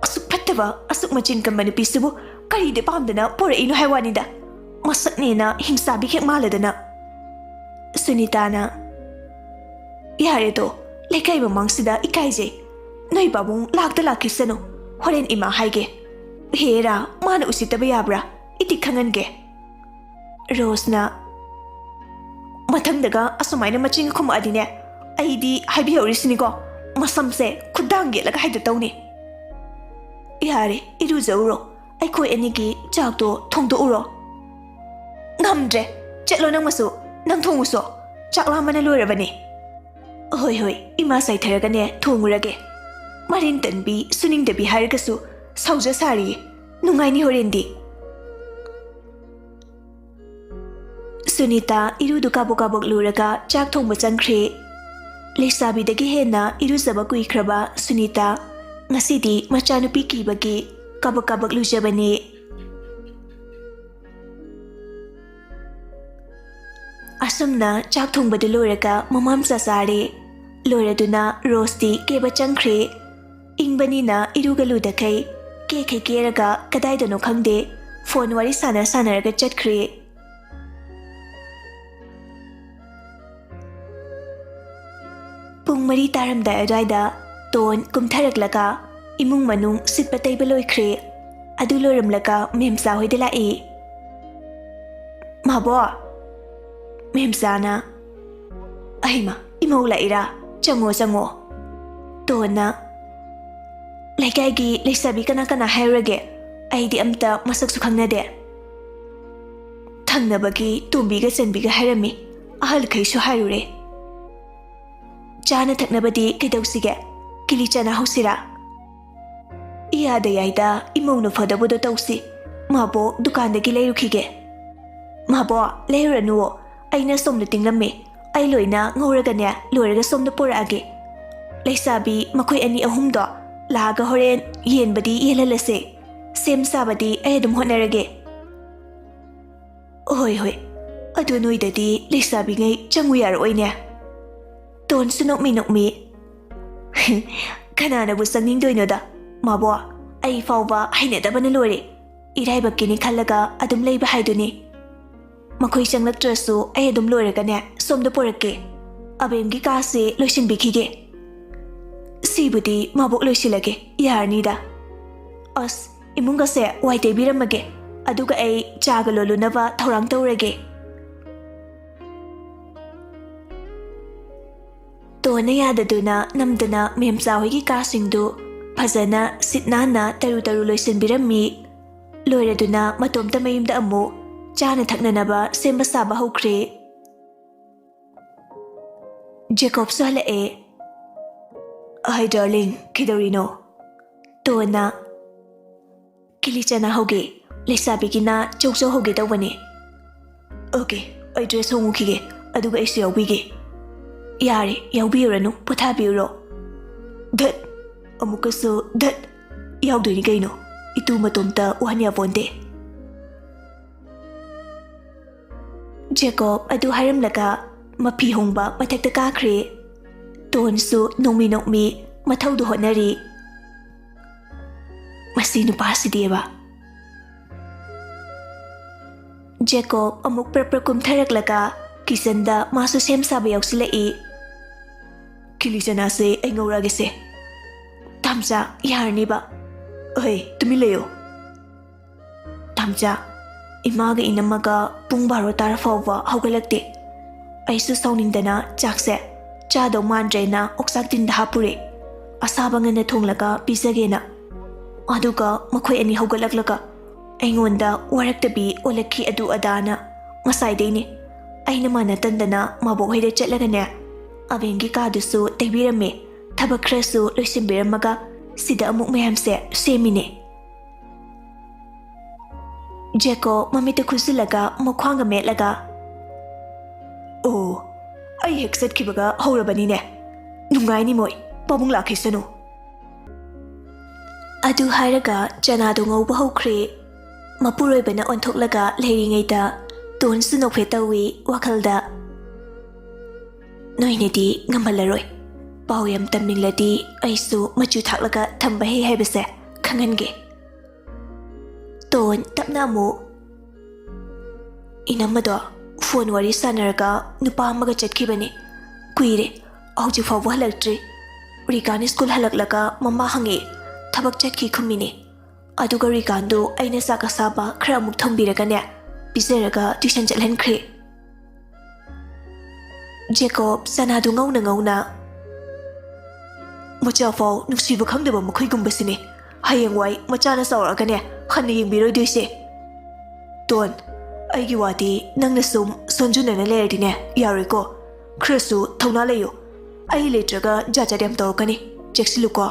"ꯑꯁꯨꯛ ꯐꯠꯇꯕ, ꯑꯁꯨꯛ ꯃꯆꯤꯟ ꯀꯟꯕ ꯅꯨꯄꯤꯁꯤꯕꯨ ꯀꯔꯤꯗ ꯄꯥꯝꯗꯅ ꯄꯣꯔꯛꯏꯅꯣ ꯍꯥꯏ ꯋꯥꯅꯤꯗ꯫ ꯃꯁꯛꯅꯦꯅ ꯍꯤꯡꯆꯥꯕꯤ ꯍꯦꯛ ꯃꯥꯜꯂꯗꯅ꯫" ꯁꯨꯅꯤꯇꯥꯅ, "ꯌꯥꯔꯦꯗꯣ, ꯂꯩꯀꯥꯏ ꯃꯃꯥꯡꯁꯤꯗ ꯏꯀꯥꯏꯖꯩ꯫ ꯅꯣꯏ ꯄꯥꯕꯨꯡ ꯂꯥꯛꯇ ꯂꯥꯛꯈꯤꯁꯅꯨ꯫ ꯍꯣꯔꯦꯟ ꯏꯃꯥ ꯍꯥꯏꯒꯦ꯫ ꯍꯦꯔꯥ, ꯃꯥꯅ ꯎꯁꯤꯠꯇꯕ ꯌꯥꯕ꯭ꯔꯥ? ꯏꯇꯤꯛ ꯈꯪꯍꯟꯒꯦ꯫" ꯔꯣꯁꯅ, "ꯃꯊꯪꯗꯒ ꯑꯁꯨꯃꯥꯏꯅ ꯃꯆꯤꯟ ꯈꯨꯝꯃꯛꯑꯗꯤꯅꯦ, ꯑꯩꯗꯤ ꯍꯥꯏꯕꯤꯍꯧꯔꯤꯁꯤꯅꯤꯀꯣ, ꯃꯁꯝꯁꯦ ꯈꯨꯗꯥꯡ ꯌꯦꯠꯂꯒ ꯍꯥꯏꯗ ꯇꯧꯅꯤ꯫" "ꯌꯥꯔꯦ, ꯏꯔꯨꯖꯧꯔꯣ, ꯑꯩꯈꯣꯏ ꯑꯅꯤꯒꯤ ꯆꯥꯛꯇꯣ ꯊꯣꯡꯗꯣꯛꯎꯔꯣ꯫" "ꯉꯝꯗ꯭ꯔꯦ, ꯆꯠꯂꯣ ꯅꯪꯃꯁꯨ, ꯅꯪ ꯊꯣꯡꯉꯨꯁꯣ, ꯆꯥꯛ ꯂꯥꯝꯕꯅ ꯂꯣꯏꯔꯕꯅꯤ꯫" "ꯍꯣꯏ ꯍꯣꯏ, ꯏꯃꯥ ꯆꯥꯏꯊꯔꯒꯅꯦ ꯊꯣꯡꯉꯨꯔꯒꯦ꯫ ꯃꯔꯤꯟ ꯇꯟꯕꯤ, ꯁꯨꯅꯤꯡꯗꯕꯤ ꯍꯥꯏꯔꯒꯁꯨ ꯁꯥꯎꯖ ꯁꯥꯔꯤꯌꯦ꯫ ꯅꯨꯡꯉꯥꯏꯅꯤ ꯍꯣꯔꯦꯟꯗꯤ꯫" ꯁꯨꯅꯤꯇꯥ ꯏꯔꯨꯗꯨ ꯀꯥꯕꯛ ꯀꯥꯕꯛ ꯂꯨꯔꯒ ꯆꯥꯛ ꯊꯣꯡꯕ ꯆꯪꯈ꯭ꯔꯦ꯫ ꯂꯩꯁꯥꯕꯤꯗꯒꯤ ꯍꯦꯟꯅ ꯏꯔꯨꯖꯕ ꯀꯨꯏꯈ꯭ꯔꯕ ꯁꯨꯅꯤꯇꯥ ꯉꯁꯤꯗꯤ ꯃꯆꯥꯅꯨꯄꯤ ꯀꯤꯕꯒꯤ ꯀꯥꯕꯛ ꯀꯥꯕꯛ ꯂꯨꯖꯕꯅꯤ꯫ ꯑꯁꯨꯝꯅ ꯆꯥꯛ ꯊꯣꯡꯕꯗꯨ ꯂꯣꯏꯔꯒ ꯃꯃꯥ ꯃꯆꯥ ꯆꯥꯔꯦ꯫ ꯂꯣꯏꯔꯗꯨꯅ ꯔꯣꯁꯇꯤ ꯀꯦꯕ ꯆꯪꯈ꯭ꯔꯦ꯫ ꯏꯪꯕꯅꯤꯅ ꯏꯔꯨꯒ ꯂꯨꯗꯈꯩ ꯀꯦꯈꯩ ꯀꯦꯔꯒ ꯀꯗꯥꯏꯗꯅꯣ ꯈꯪꯗꯦ ꯐꯣꯟ ꯋꯥꯔꯤ ꯁꯥꯟꯅ ꯁꯥꯟꯅꯔꯒ ꯆꯠꯈ꯭ꯔꯦ꯫ ꯄꯨꯡ ꯃꯔꯤ ꯇꯥꯔꯝꯗꯥꯏ ꯑꯗꯨꯋꯥꯏꯗ ꯇꯣꯟ ꯀꯨꯝꯊꯔꯛꯂꯒ ꯏꯃꯨꯡ ꯃꯅꯨꯡ ꯁꯤꯠꯄ ꯇꯩꯕ ꯂꯣꯏꯈ꯭ꯔꯦ꯫ ꯑꯗꯨ ꯂꯣꯏꯔꯝꯂꯒ ꯃꯦꯝꯆꯥ ꯍꯣꯏꯗ ꯂꯥꯛꯏ꯫ "ꯃꯥꯕꯣ!" ꯃꯦꯝꯆꯥꯅ, "ꯑꯍꯩꯃ, ꯏꯃꯧ ꯂꯥꯛꯏꯔꯥ? ꯆꯪꯉꯣ, ꯆꯪꯉꯣ꯫" ꯇꯣꯟꯅ, "ꯂꯩꯀꯥꯏꯒꯤ ꯂꯩꯁꯥꯕꯤ ꯀꯅꯥ ꯀꯅꯥ ꯍꯥꯏꯔꯨꯔꯒꯦ? ꯑꯩꯗꯤ ꯑꯝꯇ ꯃꯁꯛꯁꯨ ꯈꯪꯅꯗꯦ꯫" "ꯊꯪꯅꯕꯒꯤ ꯇꯣꯝꯕꯤꯒ ꯆꯟꯕꯤꯒ ꯍꯥꯏꯔꯝꯃꯤ꯫ ꯑꯍꯜꯈꯩꯁꯨ ꯍꯥꯏꯔꯨꯔꯦ꯫ ꯆꯥꯅ ꯊꯛꯅꯕꯗꯤ ꯀꯩꯗꯧꯁꯤꯒꯦ? ꯀꯤꯂꯤ ꯆꯅꯥ ꯍꯧꯁꯤꯔꯥ? ꯏꯌꯥꯗ ꯌꯥꯏꯗ, ꯏꯃꯧꯅ ꯐꯗꯧꯕꯗꯣ ꯇꯧꯁꯤ꯫ ꯃꯥꯕꯣꯛ ꯗꯨꯀꯥꯟꯗꯒꯤ ꯂꯩꯔꯨꯈꯤꯒꯦ꯫ ꯃꯥꯕꯣꯛ, ꯂꯩꯔꯨꯔꯅꯨꯋꯣ, ꯑꯩꯅ ꯁꯣꯝꯗ ꯇꯤꯡꯂꯝꯃꯦ꯫ ꯑꯩ ꯂꯣꯏꯅ ꯉꯧꯔꯒꯅꯦ, ꯂꯣꯏꯔꯒ ꯁꯣꯝꯗ ꯄꯨꯔꯛꯑꯒꯦ꯫ ꯂꯩꯁꯥꯕꯤ ꯃꯈꯣꯏ ꯑꯅꯤ ꯑꯍꯨꯝꯗꯣ ꯂꯥꯛꯑꯒ ꯍꯣꯔꯦꯟ ꯌꯦꯟꯕꯗꯤ ꯌꯦꯜꯍꯜꯂꯁꯦ꯫ ꯁꯦꯝ ꯁꯥꯕꯗꯤ ꯑꯩ ꯑꯗꯨꯝ ꯍꯣꯠꯅꯔꯒꯦ꯫ ꯍꯣꯏ, ꯍꯣꯏ꯫ ꯑꯗꯨ ꯅꯣꯏꯗꯗꯤ ꯂꯩꯁꯥꯕꯤꯉꯩ ꯆꯪꯉꯨ ꯌꯥꯔꯛꯑꯣꯏꯅꯦ꯫ ꯇꯣꯟꯁꯨ ꯅꯣꯛꯃꯤ ꯅꯣꯛꯃꯤ꯫ ꯀꯅꯥꯅꯕꯨ ꯆꯪꯅꯤꯡꯗꯣꯏꯅꯣꯗ? ꯃꯥꯕꯣ, ꯑꯩ ꯐꯥꯎꯕ ꯍꯩꯅꯗꯕꯅ ꯂꯣꯏꯔꯦ꯫ ꯏꯔꯥꯏꯕꯛꯀꯤꯅꯤ ꯈꯜꯂꯒ ꯑꯗꯨꯝ ꯂꯩꯕ ꯍꯥꯏꯗꯨꯅꯤ꯫ ꯃꯈꯣꯏ ꯆꯪꯂꯛꯇ꯭ꯔꯁꯨ ꯑꯩ ꯑꯗꯨꯝ ꯂꯣꯏꯔꯒꯅꯦ, ꯁꯣꯝꯗ ꯄꯨꯔꯛꯀꯦ꯫ ꯑꯕꯦꯝꯒꯤ ꯀꯥꯁꯦ ꯂꯣꯏꯁꯤꯟꯕꯤꯈꯤꯒꯦ꯫ ꯁꯤꯕꯨꯗꯤ ꯃꯥꯕꯣꯛ ꯂꯣꯏꯁꯤꯜꯂꯒꯦ, ꯌꯥꯔꯅꯤꯗ꯫ ꯑꯁ, ꯏꯃꯨꯡꯒꯁꯦ ꯋꯥꯏ ꯇꯩꯕꯤꯔꯝꯃꯒꯦ, ꯑꯗꯨꯒ ꯑꯩ ꯆꯥꯒ ꯂꯣꯜꯂꯨꯅꯕ ꯊꯧꯔꯥꯡ ꯇꯧꯔꯒꯦ꯫ ꯇꯣꯟꯅ ꯌꯥꯗꯗꯨꯅ ꯅꯝꯗꯅ ꯃꯦꯝꯆꯥ ꯍꯣꯏꯒꯤ ꯀꯥꯁꯤꯡꯗꯨ ꯐꯖꯅ ꯁꯤꯠ ꯅꯥꯟꯅ ꯇꯔꯨ ꯇꯔꯨ ꯂꯣꯏꯁꯤꯟꯕꯤꯔꯝꯃꯤ꯫ ꯂꯣꯏꯔꯗꯨꯅ ꯃꯇꯣꯝꯇ ꯃꯌꯨꯝꯗ ꯑꯃꯨꯛ ꯆꯥꯅ ꯊꯛꯅꯅꯕ ꯁꯦꯝꯕ ꯁꯥꯕ ꯍꯧꯈ꯭ꯔꯦ꯫ ꯖꯦꯀꯣꯕꯁꯨ ꯍꯜꯂꯛꯑꯦ꯫ "ꯍꯥꯏ ꯗꯥꯔꯂꯤꯡ, ꯀꯩꯗꯧꯔꯤꯅꯣ?" ꯇꯣꯟꯅ꯫ "ꯀꯤꯂꯤ ꯆꯅꯥ ꯍꯧꯒꯦ, ꯂꯩꯁꯥꯕꯤꯒꯤꯅ ꯆꯧꯆꯧ ꯍꯧꯒꯦ ꯇꯧꯕꯅꯦ꯫" "ꯑꯣꯀꯦ, ꯑꯩ ꯗ꯭ꯔꯦꯁ ꯍꯣꯡꯉꯨꯈꯤꯒꯦ, ꯑꯗꯨꯒ ꯑꯩꯁꯨ ꯌꯥꯎꯕꯤꯒꯦ꯫" "ꯌꯥꯔꯦ, ꯌꯥꯎꯕꯤꯔꯨꯔꯅꯨ, ꯄꯣꯊꯥꯕꯤꯔꯨꯔꯣ꯫" "ꯙꯠ! ꯑꯃꯨꯛꯀꯁꯨ ꯙꯠ! ꯌꯥꯎꯗꯣꯏꯅꯤ ꯀꯩꯅꯣ, ꯏꯇꯨ ꯃꯇꯣꯝꯇ ꯎꯍꯟ ꯌꯥꯄꯣꯟꯇꯦ꯫" ꯖꯦꯀꯣꯕ ꯑꯗꯨ ꯍꯥꯏꯔꯝꯂꯒ ꯃꯐꯤ ꯍꯣꯡꯕ ꯃꯊꯛꯇ ꯀꯥꯈ꯭ꯔꯦ꯫ ꯇꯣꯟꯁꯨ ꯅꯣꯡꯃꯤ ꯅꯣꯡꯃꯤ ꯃꯊꯧꯗꯨ ꯍꯣꯠꯅꯔꯤ꯫ "ꯃꯁꯤ ꯅꯨꯄꯥꯁꯤꯗꯤꯕ꯫" ꯖꯦꯀꯣꯕ ꯑꯃꯨꯛ ꯄ꯭ꯔꯞ ꯄ꯭ꯔꯞ ꯀꯨꯝꯊꯔꯛꯂꯒ ꯀꯤꯆꯟꯗ ꯃꯥꯁꯨ ꯁꯦꯝ ꯁꯥꯕ ꯌꯥꯎꯁꯤꯜꯂꯛꯏ꯫ "ꯀꯤꯂꯤ ꯆꯅꯥꯁꯦ ꯑꯩ ꯉꯧꯔꯛꯑꯒꯦꯁꯦ꯫" "ꯇꯥꯝꯆꯥ, ꯌꯥꯔꯅꯤꯕ꯫" "ꯑꯍꯩ, ꯇꯨꯃꯤꯟ ꯂꯩꯌꯣ꯫" ꯇꯥꯝꯆꯥ, ꯏꯃꯥꯒ ꯏꯅꯝꯃꯒ ꯄꯨꯡ ꯕꯥꯔꯣ ꯇꯥꯔ ꯐꯥꯎꯕ ꯍꯧꯒꯠꯂꯛꯇꯦ꯫ ꯑꯩꯁꯨ ꯁꯥꯎꯅꯤꯡꯗꯅ ꯆꯥꯛꯁꯦ ꯆꯥꯗꯧ ꯃꯥꯟꯗ꯭ꯔꯦꯅ ꯑꯣꯛꯆꯥꯛ ꯇꯤꯟꯗ ꯍꯥꯞꯄꯨꯔꯦ꯫ ꯑꯁꯥꯕ ꯉꯟꯅ ꯊꯣꯡꯂꯒ ꯄꯤꯖꯒꯦꯅ꯫ ꯑꯗꯨꯒ ꯃꯈꯣꯏ ꯑꯅꯤ ꯍꯧꯒꯠꯂꯛꯂꯒ ꯑꯩꯉꯣꯟꯗ ꯋꯥꯔꯛꯇꯕꯤ ꯑꯣꯜꯂꯛꯈꯤ ꯑꯗꯨ ꯑꯗꯥꯅ꯫ ꯉꯁꯥꯏꯗꯩꯅꯦ꯫ ꯑꯩꯅ ꯃꯥꯟꯅ ꯇꯟꯗꯅ ꯃꯕꯣꯛ ꯍꯣꯏꯗ ꯆꯠꯂꯒꯅꯦ, ꯑꯕꯦꯝꯒꯤ ꯀꯥꯗꯨꯁꯨ ꯇꯩꯕꯤꯔꯝꯃꯦ, ꯊꯕꯛ ꯈꯔꯁꯨ ꯂꯣꯏꯁꯤꯟꯕꯤꯔꯝꯃꯒ ꯁꯤꯗ ꯑꯃꯨꯛ ꯃꯌꯥꯝꯁꯦ ꯁꯦꯝꯃꯤꯅꯦ꯫ ꯖꯦꯀꯣ ꯃꯃꯤꯠꯇ ꯈꯨꯠꯁꯤꯜꯂꯒ ꯃꯈ꯭ꯋꯥꯡꯒ ꯃꯦꯠꯂꯒ, "ꯑꯣ, ꯑꯩ ꯍꯦꯛ ꯆꯠꯈꯤꯕꯒ ꯍꯧꯔꯕꯅꯤꯅꯦ꯫ ꯅꯨꯡꯉꯥꯏꯅꯤ ꯃꯣꯏ, ꯄꯥꯕꯨꯡ ꯂꯥꯛꯈꯤꯁꯅꯨ꯫" ꯑꯗꯨ ꯍꯥꯏꯔꯒ ꯆꯅꯥꯗꯣ ꯉꯧꯕ ꯍꯧꯈ꯭ꯔꯦ꯫ ꯃꯄꯨꯔꯣꯏꯕꯅ ꯑꯣꯟꯊꯣꯛꯂꯒ ꯂꯩꯔꯤꯉꯩꯗ ꯇꯣꯟꯁꯨ ꯅꯣꯛꯐꯦꯠ ꯇꯧꯏ ꯋꯥꯈꯜꯗ꯫ "ꯅꯣꯏꯅꯗꯤ ꯉꯝꯍꯜꯂꯔꯣꯏ꯫ ꯄꯥꯎ ꯌꯥꯝ ꯇꯝꯅꯤꯡꯂꯗꯤ ꯑꯩꯁꯨ ꯃꯆꯨ ꯊꯥꯛꯂꯒ ꯊꯝꯕ ꯍꯩ ꯍꯥꯏꯕꯁꯦ ꯈꯪꯍꯟꯒꯦ꯫" ꯇꯣꯟ ꯇꯞꯅ ꯑꯃꯨꯛ, "ꯏꯅꯝꯃꯗꯣ ꯐꯣꯟ ꯋꯥꯔꯤ ꯁꯥꯟꯅꯔꯒ ꯅꯨꯄꯥ ꯑꯃꯒ ꯆꯠꯈꯤꯕꯅꯤ꯫ ꯀꯨꯏꯔꯦ, ꯍꯧꯖꯤꯛ ꯐꯥꯎꯕ ꯍꯜꯂꯛꯇ꯭ꯔꯤ꯫ ꯔꯤꯀꯥꯟ ꯁ꯭ꯀꯨꯜ ꯍꯜꯂꯛꯂꯒ ꯃꯃꯥ ꯍꯪꯉꯦ, ꯊꯕꯛ ꯆꯠꯈꯤ ꯈꯨꯝꯃꯤꯅꯦ꯫ ꯑꯗꯨꯒ ꯔꯤꯀꯥꯟꯗꯨ ꯑꯩꯅ ꯆꯥꯛ ꯑꯁꯥꯕ ꯈꯔ ꯑꯃꯨꯛ ꯊꯣꯡꯕꯤꯔꯒꯅꯦ, ꯄꯤꯖꯔꯒ ꯇ꯭ꯌꯨꯁꯟ ꯆꯠꯍꯟꯈ꯭ꯔꯦ꯫" ꯖꯦꯀꯣꯕ ꯆꯅꯥꯗꯨ ꯉꯧꯅ ꯉꯧꯅ, "ꯃꯆꯥꯐꯥꯎ ꯅꯨꯡꯁꯤꯕ ꯈꯪꯗꯕ ꯃꯈꯣꯏꯒꯨꯝꯕꯁꯤꯅꯤ ꯍꯌꯦꯡꯋꯥꯏ ꯃꯆꯥꯅ ꯆꯥꯎꯔꯛꯑꯒꯅꯦ ꯍꯟꯅ ꯌꯦꯡꯕꯤꯔꯣꯏꯗꯣꯏꯁꯦ꯫ ꯇꯣꯟ, ꯑꯩꯒꯤ ꯋꯥꯗꯤ ꯅꯪꯅ ꯁꯨꯝ ꯁꯣꯟꯖꯨꯅꯅ ꯂꯩꯔꯗꯤꯅꯦ ꯌꯥꯔꯣꯏꯀꯣ꯫ ꯈꯔꯁꯨ ꯊꯧꯅꯥ ꯂꯩꯌꯨ꯫ ꯑꯩ ꯂꯩꯇ꯭ꯔꯒ ꯖꯥꯠ ꯖꯥꯠ ꯌꯥꯝ ꯇꯧꯔꯛꯀꯅꯤ꯫ ꯆꯦꯛꯁꯤꯜꯂꯨꯀꯣ꯫"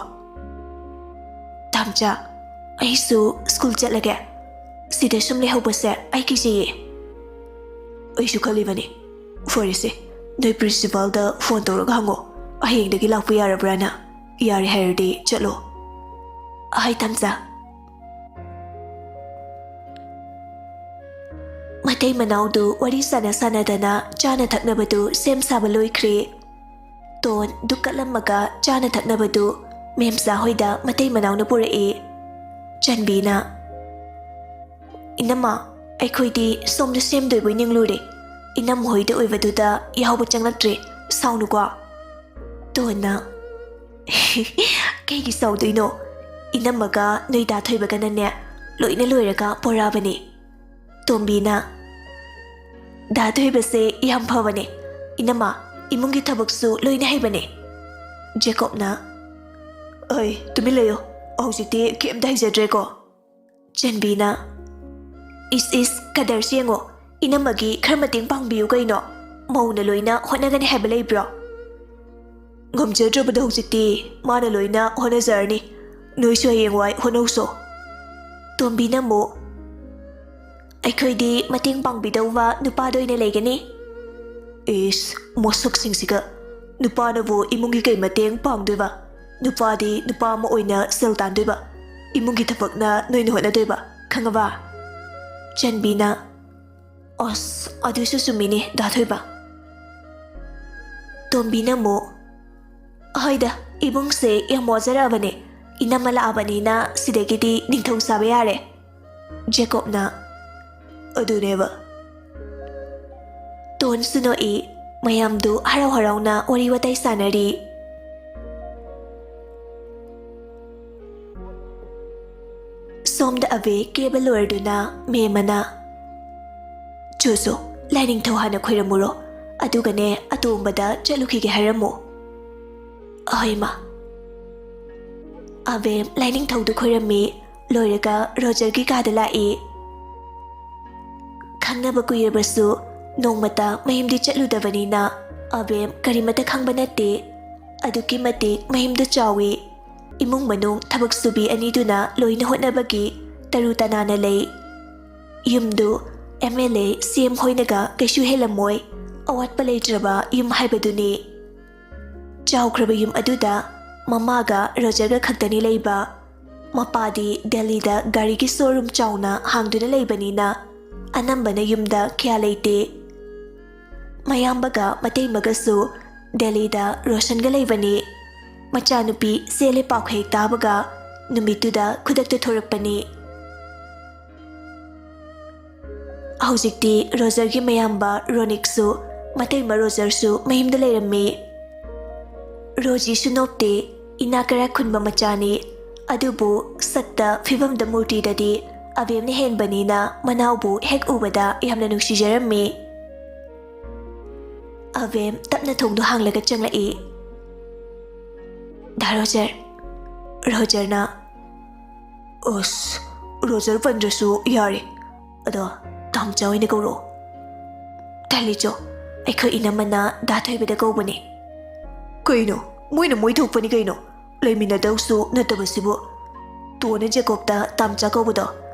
"ꯇꯥꯝꯆꯥ, ꯑꯩꯁꯨ ꯁ꯭ꯀꯨꯜ ꯆꯠꯂꯒꯦ꯫ ꯁꯤꯗ ꯁꯨꯝ ꯂꯩꯍꯧꯕꯁꯦ ꯑꯩ ꯀꯤꯖꯩꯌꯦ꯫" "ꯑꯩꯁꯨ ꯈꯜꯂꯤꯕꯅꯤ꯫ ꯐꯔꯦꯁꯦ, ꯅꯣꯏ ꯄ꯭ꯔꯤꯟꯁꯤꯄꯥꯜꯗ ꯐꯣꯟ ꯇꯧꯔꯒ ꯍꯪꯉꯣ, ꯍꯌꯦꯡꯗꯒꯤ ꯂꯥꯛꯄ ꯌꯥꯔꯕ꯭ꯔꯥꯅ꯫ ꯌꯥꯔꯦ ꯍꯥꯏꯔꯗꯤ ꯆꯠꯂꯣ꯫" "ꯑꯍꯩ ꯇꯥꯝꯆꯥ꯫" ꯃꯇꯩ ꯃꯅꯥꯎꯗꯨ ꯋꯥꯔꯤ ꯁꯥꯟꯅ ꯁꯥꯟꯅꯗꯅ ꯆꯥꯅ ꯊꯛꯅꯕꯗꯨ ꯁꯦꯝ ꯁꯥꯕ ꯂꯣꯏꯈ꯭ꯔꯦ꯫ ꯇꯣꯟ ꯗꯨꯛ ꯀꯠꯂꯝꯃꯒ ꯆꯥꯅ ꯊꯛꯅꯕꯗꯨ ꯃꯦꯝꯆꯥ ꯍꯣꯏꯗ ꯃꯇꯩ ꯃꯅꯥꯎꯅ ꯄꯨꯔꯛꯏ꯫ ꯆꯟꯕꯤꯅ, "ꯏꯅꯝꯃ, ꯑꯩꯈꯣꯏꯗꯤ ꯁꯣꯝꯗ ꯁꯦꯝꯗꯣꯏꯕꯣꯏ ꯅꯤꯡꯂꯨꯔꯦ꯫ ꯏꯅꯝꯃ ꯍꯣꯏꯗ ꯑꯣꯏꯕꯗꯨꯗ ꯌꯥꯎꯕ ꯆꯪꯂꯛꯇ꯭ꯔꯦ꯫ ꯁꯥꯎꯅꯨꯀꯣ꯫" ꯇꯣꯟꯅ, "ꯀꯩꯒꯤ ꯁꯥꯎꯗꯣꯏꯅꯣ? ꯏꯅꯝꯃꯒ ꯅꯣꯏ ꯗꯥ ꯊꯣꯏꯕꯒꯅꯅꯦ ꯂꯣꯏꯅ ꯂꯣꯏꯔꯒ ꯄꯣꯔꯛꯑꯕꯅꯦ꯫" ꯇꯣꯝꯕꯤꯅ, "ꯗꯥ ꯊꯣꯏꯕꯁꯦ ꯌꯥꯝ ꯐꯕꯅꯦ꯫ ꯏꯅꯝꯃ, ꯏꯃꯨꯡꯒꯤ ꯊꯕꯛꯁꯨ ꯂꯣꯏꯅ ꯍꯩꯕꯅꯦ꯫" ꯖꯦꯀꯣꯕꯅ, "ꯑꯩ, ꯇꯨꯃꯤꯟ ꯂꯩꯌꯣ꯫ ꯍꯧꯖꯤꯛꯇꯤ ꯀꯩꯝꯇ ꯍꯩꯖꯗ꯭ꯔꯦꯀꯣ꯫" ꯆꯟꯕꯤꯅ, "ꯏꯁ ꯏꯁ, ꯀꯗꯔꯁꯤ ꯌꯦꯡꯉꯣ꯫ ꯏꯅꯝꯃꯒꯤ ꯈꯔ ꯃꯇꯦꯡ ꯄꯥꯡꯕꯤꯌꯨ ꯀꯩꯅꯣ꯫ ꯃꯧꯅ ꯂꯣꯏꯅ ꯍꯣꯠꯅꯒꯅꯤ ꯍꯥꯏꯕ ꯂꯩꯕ꯭ꯔꯣ? ꯉꯝꯖꯗ꯭ꯔꯕꯗꯣ ꯍꯧꯖꯤꯛꯇꯤ ꯃꯥꯅ ꯂꯣꯏꯅ ꯍꯣꯠꯅꯖꯔꯅꯤ꯫ ꯅꯣꯏꯁꯨ ꯍꯌꯦꯡꯋꯥꯏ ꯍꯣꯠꯅꯧꯁꯣ꯫ ꯇꯣꯝꯕꯤꯅ ꯑꯃꯨꯛ, "ꯑꯩꯈꯣꯏꯗꯤ ꯃꯇꯦꯡ ꯄꯥꯡꯕꯤꯗꯧꯕ ꯅꯨꯄꯥꯗ ꯑꯣꯏꯅ ꯂꯩꯒꯅꯤ꯫" ꯏꯁ, ꯃꯁꯛꯁꯤꯡꯁꯤꯒ꯫ ꯅꯨꯄꯥꯅꯕꯨ ꯏꯃꯨꯡꯒꯤ ꯀꯩ ꯃꯇꯦꯡ ꯄꯥꯡꯗꯣꯏꯕ? ꯅꯨꯄꯥꯗꯤ ꯅꯨꯄꯥ ꯑꯃ ꯑꯣꯏꯅ ꯁꯦꯜ ꯇꯥꯟꯗꯣꯏꯕ, ꯏꯃꯨꯡꯒꯤ ꯊꯕꯛꯅ ꯅꯣꯏꯅ ꯍꯣꯠꯅꯗꯣꯏꯕ, ꯈꯪꯉꯕ? ꯆꯟꯕꯤꯅ, "ꯑꯁ, ꯑꯗꯨꯁꯨ ꯆꯨꯝꯃꯤꯅꯦ, ꯗꯥ ꯊꯣꯏꯕ꯫" ꯇꯣꯝꯕꯤꯅ ꯑꯃꯨꯛ, "ꯍꯣꯏꯗ, ꯏꯕꯨꯡꯁꯦ ꯌꯥꯝ ꯋꯥꯖꯔꯛꯑꯕꯅꯦ꯫ ꯏꯅꯝꯃ ꯂꯥꯛꯑꯕꯅꯤꯅ ꯁꯤꯗꯒꯤꯗꯤ ꯅꯤꯡꯊꯧ ꯁꯥꯕ ꯌꯥꯔꯦ꯫" ꯖꯦꯀꯣꯕꯅ, "ꯑꯗꯨꯅꯦꯕ꯫" ꯇꯣꯟꯁꯨ ꯅꯣꯛꯏ꯫ ꯃꯌꯥꯝꯗꯨ ꯍꯔꯥꯎ ꯍꯔꯥꯎꯅ ꯋꯥꯔꯤ ꯋꯥꯇꯥꯏ ꯁꯥꯟꯅꯔꯤ꯫ ꯁꯣꯝꯗ ꯑꯕꯦ ꯀꯦꯕ ꯂꯣꯏꯔꯗꯨꯅ ꯃꯦꯝꯃꯅ, "ꯆꯣ ꯆꯣ, ꯂꯥꯏꯅꯤꯡꯊꯧ ꯍꯥꯟꯅ ꯈꯣꯏꯔꯝꯃꯨꯔꯣ, ꯑꯗꯨꯒꯅꯦ ꯑꯇꯣꯝꯕꯗ ꯆꯠꯂꯨꯈꯤꯒꯦ ꯍꯥꯏꯔꯝꯃꯨ꯫" "ꯍꯣꯏ ꯃꯥ꯫" ꯑꯕꯦꯝ ꯂꯥꯏꯅꯤꯡꯊꯧꯗꯨ ꯈꯣꯏꯔꯝꯃꯤ꯫ ꯂꯣꯏꯔꯒ ꯔꯣꯖꯔꯒꯤ ꯀꯥꯗ ꯂꯥꯛꯏ꯫ ꯈꯪꯅꯕ ꯀꯨꯏꯔꯕꯁꯨ ꯅꯣꯡꯃꯇ ꯃꯌꯨꯝꯗꯤ ꯆꯠꯂꯨꯗꯕꯅꯤꯅ ꯑꯕꯦꯝ ꯀꯔꯤꯃꯠꯇ ꯈꯪꯕ ꯅꯠꯇꯦ꯫ ꯑꯗꯨꯛꯀꯤ ꯃꯇꯤꯛ ꯃꯌꯨꯝꯗꯨ ꯆꯥꯎꯏ꯫ ꯏꯃꯨꯡ ꯃꯅꯨꯡ ꯊꯕꯛ ꯁꯨꯕꯤ ꯑꯅꯤꯗꯨꯅ ꯂꯣꯏꯅ ꯍꯣꯠꯅꯕꯒꯤ ꯇꯔꯨ ꯇꯅꯥꯟꯅ ꯂꯩ꯫ ꯌꯨꯝꯗꯨ ꯑꯦꯝ ꯑꯦꯜ ꯑꯦ ꯁꯤ ꯑꯦꯝ ꯍꯣꯏꯅꯒ ꯀꯩꯁꯨ ꯍꯦꯜꯂꯝꯃꯣꯏ꯫ ꯑꯋꯥꯠꯄ ꯂꯩꯇ꯭ꯔꯕ ꯌꯨꯝ ꯍꯥꯏꯕꯗꯨꯅꯤ꯫ ꯆꯥꯎꯈ꯭ꯔꯕ ꯌꯨꯝ ꯑꯗꯨꯗ ꯃꯃꯥꯒ ꯔꯣꯖꯔꯒ ꯈꯛꯇꯅꯤ ꯂꯩꯕ꯫ ꯃꯄꯥꯗꯤ ꯗꯦꯜꯂꯤꯗ ꯒꯥꯔꯤꯒꯤ ꯁꯣꯔꯨꯝ ꯆꯥꯎꯅ ꯍꯥꯡꯗꯨꯅ ꯂꯩꯕꯅꯤꯅ ꯑꯅꯝꯕꯅ ꯌꯨꯝꯗ ꯀꯌꯥ ꯂꯩꯇꯦ꯫ ꯃꯌꯥꯝꯕꯒ ꯃꯇꯩꯃꯒꯁꯨ ꯗꯦꯜꯂꯤꯗ ꯔꯣꯁꯟꯒ ꯂꯩꯕꯅꯤ꯫ ꯃꯆꯥꯅꯨꯄꯤ ꯆꯦꯜꯂꯦ ꯄꯥꯎ ꯍꯦꯛ ꯇꯥꯕꯒ ꯅꯨꯃꯤꯠꯇꯨꯗ ꯈꯨꯗꯛꯇ ꯊꯣꯔꯛꯄꯅꯤ꯫ ꯍꯧꯖꯤꯛꯇꯤ ꯔꯣꯖꯔꯒꯤ ꯃꯌꯥꯝꯕ ꯔꯣꯅꯤꯛꯁꯨ ꯃꯇꯩꯃ ꯔꯣꯖꯔꯁꯨ ꯃꯌꯨꯝꯗ ꯂꯩꯔꯝꯃꯤ꯫ ꯔꯣꯖꯤꯁꯨ ꯅꯣꯞꯇꯦ, ꯏꯅꯥꯛ ꯀꯔꯥ ꯈꯨꯟꯕ ꯃꯆꯥꯅꯤ꯫ ꯑꯗꯨꯕꯨ ꯁꯛꯇ ꯐꯤꯕꯝꯗ ꯃꯨꯔꯇꯤꯗꯗꯤ ꯑꯕꯦꯝꯅ ꯍꯦꯟꯕꯅꯤꯅ ꯃꯅꯥꯎꯕꯨ ꯍꯦꯛ ꯎꯕꯗ ꯌꯥꯝꯅ ꯅꯨꯡꯁꯤꯖꯔꯝꯃꯤ꯫ ꯑꯕꯦꯝ ꯇꯞꯅ ꯊꯣꯡꯗꯨ ꯍꯥꯡꯂꯒ ꯆꯪꯂꯛꯏ꯫ "ꯗꯥ ꯔꯣꯖꯔ꯫" ꯔꯣꯖꯔꯅ, "ꯑꯁ, ꯔꯣꯖꯔ ꯄꯟꯗ꯭ꯔꯁꯨ ꯌꯥꯔꯦ꯫ ꯑꯗꯣ ꯇꯥꯝꯆꯥ ꯑꯣꯏꯅ ꯀꯧꯔꯛꯑꯣ꯫" "ꯇꯜꯂꯤꯆꯣ, ꯑꯩꯈꯣꯏ ꯏꯅꯝꯃꯅ ꯗꯥ ꯊꯣꯏꯕꯗ ꯀꯧꯕꯅꯤ꯫" "ꯀꯩꯅꯣ? ꯃꯣꯏꯅ ꯃꯣꯏ ꯊꯣꯛꯄꯅꯤ ꯀꯩꯅꯣ, ꯂꯩꯃꯤꯟꯅꯗꯧꯁꯨ ꯅꯠꯇꯕꯁꯤꯕꯨ꯫ ꯇꯣꯅ ꯖꯦꯀꯣꯕꯇ ꯇꯥꯝꯆꯥ ꯀꯧꯕꯗꯣ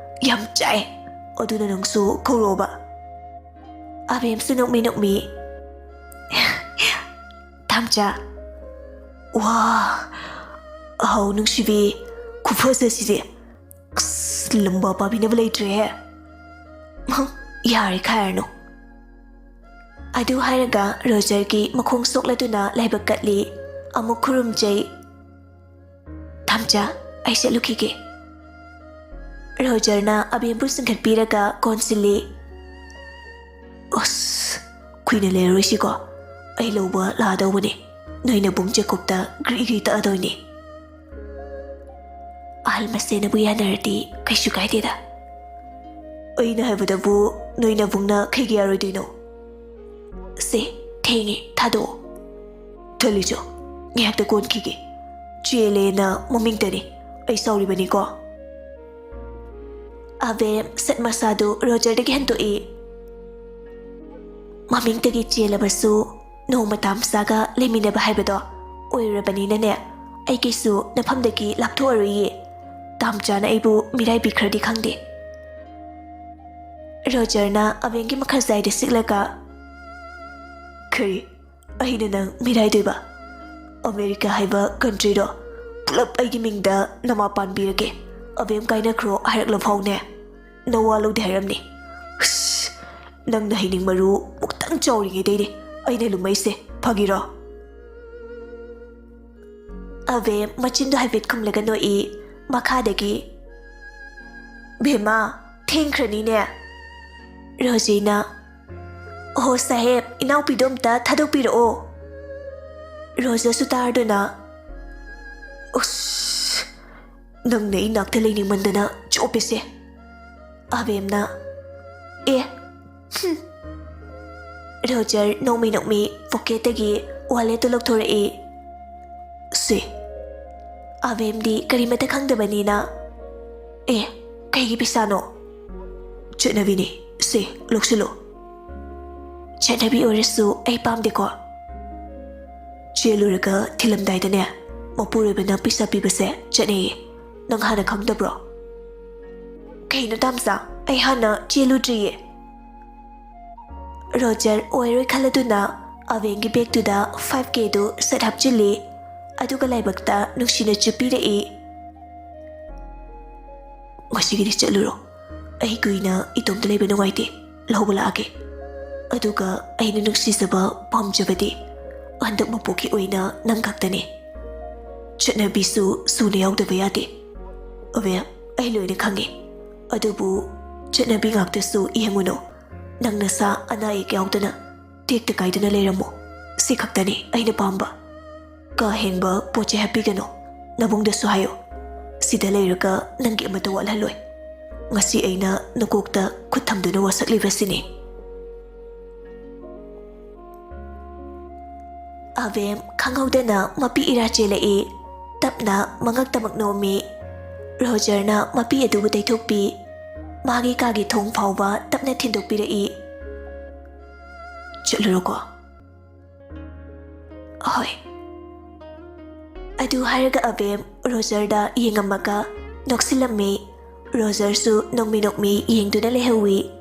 ꯌꯥꯝ ꯆꯥꯛꯑꯦ꯫ ꯑꯗꯨꯅ ꯅꯪꯁꯨ ꯀꯧꯔꯛꯑꯣꯕ꯫" ꯑꯕꯦꯝꯁꯨ ꯅꯣꯛꯃꯤ ꯅꯣꯛꯃꯤ, "ꯇꯥꯝꯆꯥ, ꯋꯥ, ꯍꯥꯎ ꯅꯨꯡꯁꯤꯕꯤ, ꯈꯨꯐꯖꯁꯤꯗꯤ꯫ ꯑꯁ, ꯂꯝꯕꯥ ꯄꯥꯕꯤꯅꯕ ꯂꯩꯇ꯭ꯔꯦꯍꯦ꯫ ꯍꯝ, ꯌꯥꯔꯦ ꯈꯥꯏꯔꯅꯨ꯫" ꯑꯗꯨ ꯍꯥꯏꯔꯒ ꯔꯣꯖꯔꯒꯤ ꯃꯈꯣꯡ ꯁꯣꯛꯂꯗꯨꯅ ꯂꯥꯏꯕꯛ ꯀꯠꯂꯤ꯫ ꯑꯃꯨꯛ ꯈꯨꯔꯨꯝꯖꯩ꯫ "ꯇꯥꯝꯆꯥ, ꯑꯩ ꯆꯠꯂꯨꯈꯤꯒꯦ꯫" ꯔꯣꯖꯔꯅ ꯑꯕꯦꯝꯕꯨ ꯆꯤꯡꯈꯠꯄꯤꯔꯒ ꯀꯣꯟꯁꯤꯜꯂꯤ꯫ "ꯑꯁ, ꯀꯨꯏꯅ ꯂꯩꯔꯔꯣꯏꯁꯤꯀꯣ꯫ ꯑꯩ ꯂꯧꯕ ꯂꯥꯛꯑꯗꯧꯕꯅꯦ꯫ ꯅꯣꯏ ꯅꯕꯨꯡ ꯖꯦꯀꯣꯕꯇ ꯒ꯭ꯔꯤ ꯒ꯭ꯔꯤ ꯇꯛꯑꯗꯣꯏꯅꯦ꯫" "ꯑꯍꯜ ꯃꯁꯦꯟꯅꯕꯨ ꯌꯥꯅꯔꯗꯤ ꯀꯩꯁꯨ ꯀꯥꯏꯗꯦꯗ꯫" "ꯑꯩꯅ ꯍꯥꯏꯕꯗꯕꯨ ꯅꯣꯏ ꯅꯕꯨꯡꯅ ꯀꯩꯒꯤ ꯌꯥꯔꯣꯏꯗꯣꯏꯅꯣ?" "ꯁꯦ, ꯊꯦꯡꯉꯦ, ꯊꯥꯗꯣꯛꯑꯣ꯫" "ꯊꯜꯂꯤꯆꯣ, ꯉꯥꯏꯍꯥꯛꯇ ꯀꯣꯟꯈꯤꯒꯦ꯫ ꯆꯦꯜꯂꯦꯅ ꯃꯃꯤꯡꯇꯅꯤ, ꯑꯩ ꯁꯥꯎꯔꯤꯕꯅꯤꯀꯣ꯫" ꯑꯕꯦꯝ ꯁꯠ ꯃꯁꯥꯗꯨ ꯔꯣꯖꯔꯗꯒꯤ ꯍꯟꯗꯣꯛꯏ꯫ "ꯃꯃꯤꯡꯇꯒꯤ ꯆꯦꯜꯂꯕꯁꯨ ꯅꯣꯡꯃ ꯇꯥꯝꯆꯥꯒ ꯂꯩꯃꯤꯟꯅꯕ ꯍꯥꯏꯕꯗꯣ ꯑꯣꯏꯔꯨꯔꯕꯅꯤꯅꯅꯦ, ꯑꯩꯒꯤꯁꯨ ꯅꯐꯝꯗꯒꯤ ꯂꯥꯞꯊꯣꯛꯑꯔꯣꯏꯌꯦ꯫ ꯇꯥꯝꯆꯥꯅ ꯑꯩꯕꯨ ꯃꯤꯔꯥꯏꯕꯤꯈ꯭ꯔꯗꯤ ꯈꯪꯗꯦ꯫" ꯔꯣꯖꯔꯅ ꯑꯕꯦꯝꯒꯤ ꯃꯈꯥꯖꯥꯏꯗ ꯁꯤꯛꯂꯒ, "ꯀꯔꯤ? ꯑꯩꯅ ꯅꯪ ꯃꯤꯔꯥꯏꯗꯣꯏꯕ? ꯑꯃꯦꯔꯤꯀꯥ ꯍꯥꯏꯕ ꯀꯟꯇ꯭ꯔꯤꯗꯣ ꯄꯨꯂꯞ ꯑꯩꯒꯤ ꯃꯤꯡꯗ ꯅꯃꯥ ꯄꯥꯟꯕꯤꯔꯒꯦ꯫ ꯑꯕꯦꯝ ꯀꯥꯏꯅꯈ꯭ꯔꯣ ꯍꯥꯏꯔꯛꯂ ꯐꯥꯎꯅꯦ, ꯅꯋꯥ ꯂꯧꯗꯦ ꯍꯥꯏꯔꯝꯅꯤ꯫ ꯍꯁ! ꯅꯪꯅ ꯍꯩꯅꯤꯡ ꯃꯔꯨ ꯃꯨꯛꯇꯪ ꯆꯥꯎꯔꯤꯉꯩꯗꯩꯅꯦ ꯑꯩꯅ ꯂꯨꯝꯃꯩꯁꯦ, ꯐꯥꯒꯤꯔꯣ?" ꯑꯕꯦꯝ ꯃꯆꯤꯟꯗꯣ ꯍꯥꯏꯐꯦꯠ ꯈꯨꯝꯂꯒ ꯅꯣꯛꯏ꯫ ꯃꯈꯥꯗꯒꯤ, "ꯕꯦꯝꯃ, ꯊꯦꯡꯈ꯭ꯔꯅꯤꯅꯦ꯫" ꯔꯣꯖꯤꯅ, "ꯑꯣꯍꯣ ꯁꯥꯍꯦꯕ, ꯏꯅꯥꯎꯄꯤꯗꯣ ꯑꯝꯇ ꯊꯥꯗꯣꯛꯄꯤꯔꯛꯑꯣ꯫" ꯔꯣꯖꯥꯁꯨ ꯇꯥꯔꯗꯨꯅ, "ꯎꯁ, ꯅꯪꯅ ꯏꯅꯥꯛꯇ ꯂꯩꯅꯤꯡꯃꯟꯗꯅ ꯆꯣꯞꯄꯦꯁꯦ꯫" ꯑꯕꯦꯝꯅ, "ꯑꯦ, ꯍꯨꯝ꯫" ꯔꯣꯖꯔ ꯅꯣꯛꯃꯤ ꯅꯣꯛꯃꯤ ꯄꯣꯀꯦꯠꯇꯒꯤ ꯋꯥꯂꯦꯠꯇꯨ ꯂꯧꯊꯣꯔꯛꯏ꯫ "ꯁꯦ꯫" ꯑꯕꯦꯝꯗꯤ ꯀꯔꯤꯃꯠꯇ ꯈꯪꯗꯕꯅꯤꯅ, "ꯑꯦ, ꯀꯩꯒꯤ ꯄꯩꯁꯥꯅꯣ?" "ꯆꯠꯅꯕꯤꯅꯤ, ꯁꯦ, ꯂꯧꯁꯤꯜꯂꯣ꯫" ꯆꯠꯅꯕꯤ ꯑꯣꯏꯔꯁꯨ ꯑꯩ ꯄꯥꯝꯗꯦꯀꯣ꯫ ꯆꯦꯜꯂꯨꯔꯒ ꯊꯤꯜꯂꯝꯗꯥꯏꯗꯅꯦ, ꯃꯄꯨꯔꯣꯏꯕꯅ ꯄꯩꯁꯥ ꯄꯤꯕꯁꯦ ꯆꯠꯅꯩꯌꯦ꯫ ꯅꯪ ꯍꯥꯟꯅ ꯈꯪꯗꯕ꯭ꯔꯣ? ꯀꯩꯅꯣ ꯇꯥꯝꯆꯥ, ꯑꯩ ꯍꯥꯟꯅ ꯆꯦꯜꯂꯨꯗ꯭ꯔꯤꯌꯦ꯫ ꯔꯣꯖꯔ ꯑꯣꯏꯔꯣꯏ ꯈꯜꯂꯗꯨꯅ ꯑꯕꯦꯝꯒꯤ ꯕꯦꯒꯇꯨꯗ ꯐꯥꯏꯚ ꯀꯦꯗꯨ ꯁꯠ ꯍꯥꯞꯆꯤꯜꯂꯤ꯫ ꯑꯗꯨꯒ ꯂꯥꯏꯕꯛꯇ ꯅꯨꯡꯁꯤꯅ ꯆꯨꯞꯄꯤꯔꯛꯏ꯫ "ꯉꯁꯤꯒꯤꯗꯤ ꯆꯠꯂꯨꯔꯣ꯫ ꯑꯩ ꯀꯨꯏꯅ ꯏꯇꯣꯝꯇ ꯂꯩꯕ ꯅꯨꯡꯉꯥꯏꯇꯦ꯫ ꯂꯧꯕ ꯂꯥꯛꯑꯒꯦ꯫ ꯑꯗꯨꯒ ꯑꯩꯅ ꯅꯨꯡꯁꯤꯖꯕ, ꯄꯥꯝꯖꯕꯗꯤ ꯍꯟꯗꯛ ꯃꯄꯣꯛꯀꯤ ꯑꯣꯏꯅ ꯅꯪ ꯈꯛꯇꯅꯤ꯫ ꯆꯠꯅꯕꯤꯁꯨ ꯁꯨꯅ ꯌꯥꯎꯗꯕ ꯌꯥꯗꯦ꯫ ꯑꯕꯦꯝ, ꯑꯩ ꯂꯣꯏꯅ ꯈꯪꯉꯤ꯫ ꯑꯗꯨꯕꯨ ꯆꯠꯅꯕꯤ ꯉꯥꯛꯇꯁꯨ ꯌꯦꯡꯉꯨꯅꯨ꯫ ꯅꯪ ꯅꯁꯥ ꯑꯅꯥ ꯑꯌꯦꯛ ꯌꯥꯎꯗꯅ ꯇꯦꯛꯇ ꯀꯥꯏꯗꯅ ꯂꯩꯔꯝꯃꯨ꯫ ꯁꯤ ꯈꯛꯇꯅꯤ ꯑꯩꯅ ꯄꯥꯝꯕ꯫ ꯀꯥ ꯍꯦꯟꯕ ꯄꯣꯠ ꯆꯩ ꯍꯥꯞꯄꯤꯒꯅꯨ꯫ ꯅꯕꯨꯡꯗꯁꯨ ꯍꯥꯏꯌꯨ꯫ ꯁꯤꯗ ꯂꯩꯔꯒ ꯅꯪꯒꯤ ꯑꯃꯠꯇ ꯋꯥꯠꯍꯜꯂꯣꯏ꯫ ꯉꯁꯤ ꯑꯩꯅ ꯅꯀꯣꯛꯇ ꯈꯨꯠ ꯊꯝꯗꯨꯅ ꯋꯥꯁꯛꯂꯤꯕꯁꯤꯅꯤ꯫" ꯑꯕꯦꯝ ꯈꯪꯍꯧꯗꯅ ꯃꯄꯤ ꯏꯔꯥ ꯆꯦꯜꯂꯛꯏ꯫ ꯇꯞꯅ ꯃꯉꯛꯇꯃꯛ ꯅꯣꯝꯃꯤ꯫ ꯔꯣꯖꯔꯅ ꯃꯄꯤ ꯑꯗꯨꯕꯨ ꯇꯩꯊꯣꯛꯄꯤ꯫ ꯃꯥꯒꯤ ꯀꯥꯒꯤ ꯊꯣꯡ ꯐꯥꯎꯕ ꯇꯞꯅ ꯊꯤꯟꯗꯣꯛꯄꯤꯔꯛꯏ꯫ "ꯆꯠꯂꯨꯔꯣꯀꯣ꯫" "ꯍꯣꯏ꯫" ꯑꯗꯨ ꯍꯥꯏꯔꯒ ꯑꯕꯦꯝ ꯔꯣꯖꯔꯗ ꯌꯦꯡꯉꯝꯃꯒ ꯅꯣꯛꯁꯤꯜꯂꯝꯃꯤ꯫ ꯔꯣꯖꯔꯁꯨ ꯅꯣꯛꯃꯤ ꯅꯣꯛꯃꯤ ꯌꯦꯡꯗꯨꯅ ꯂꯩꯍꯧꯋꯤ꯫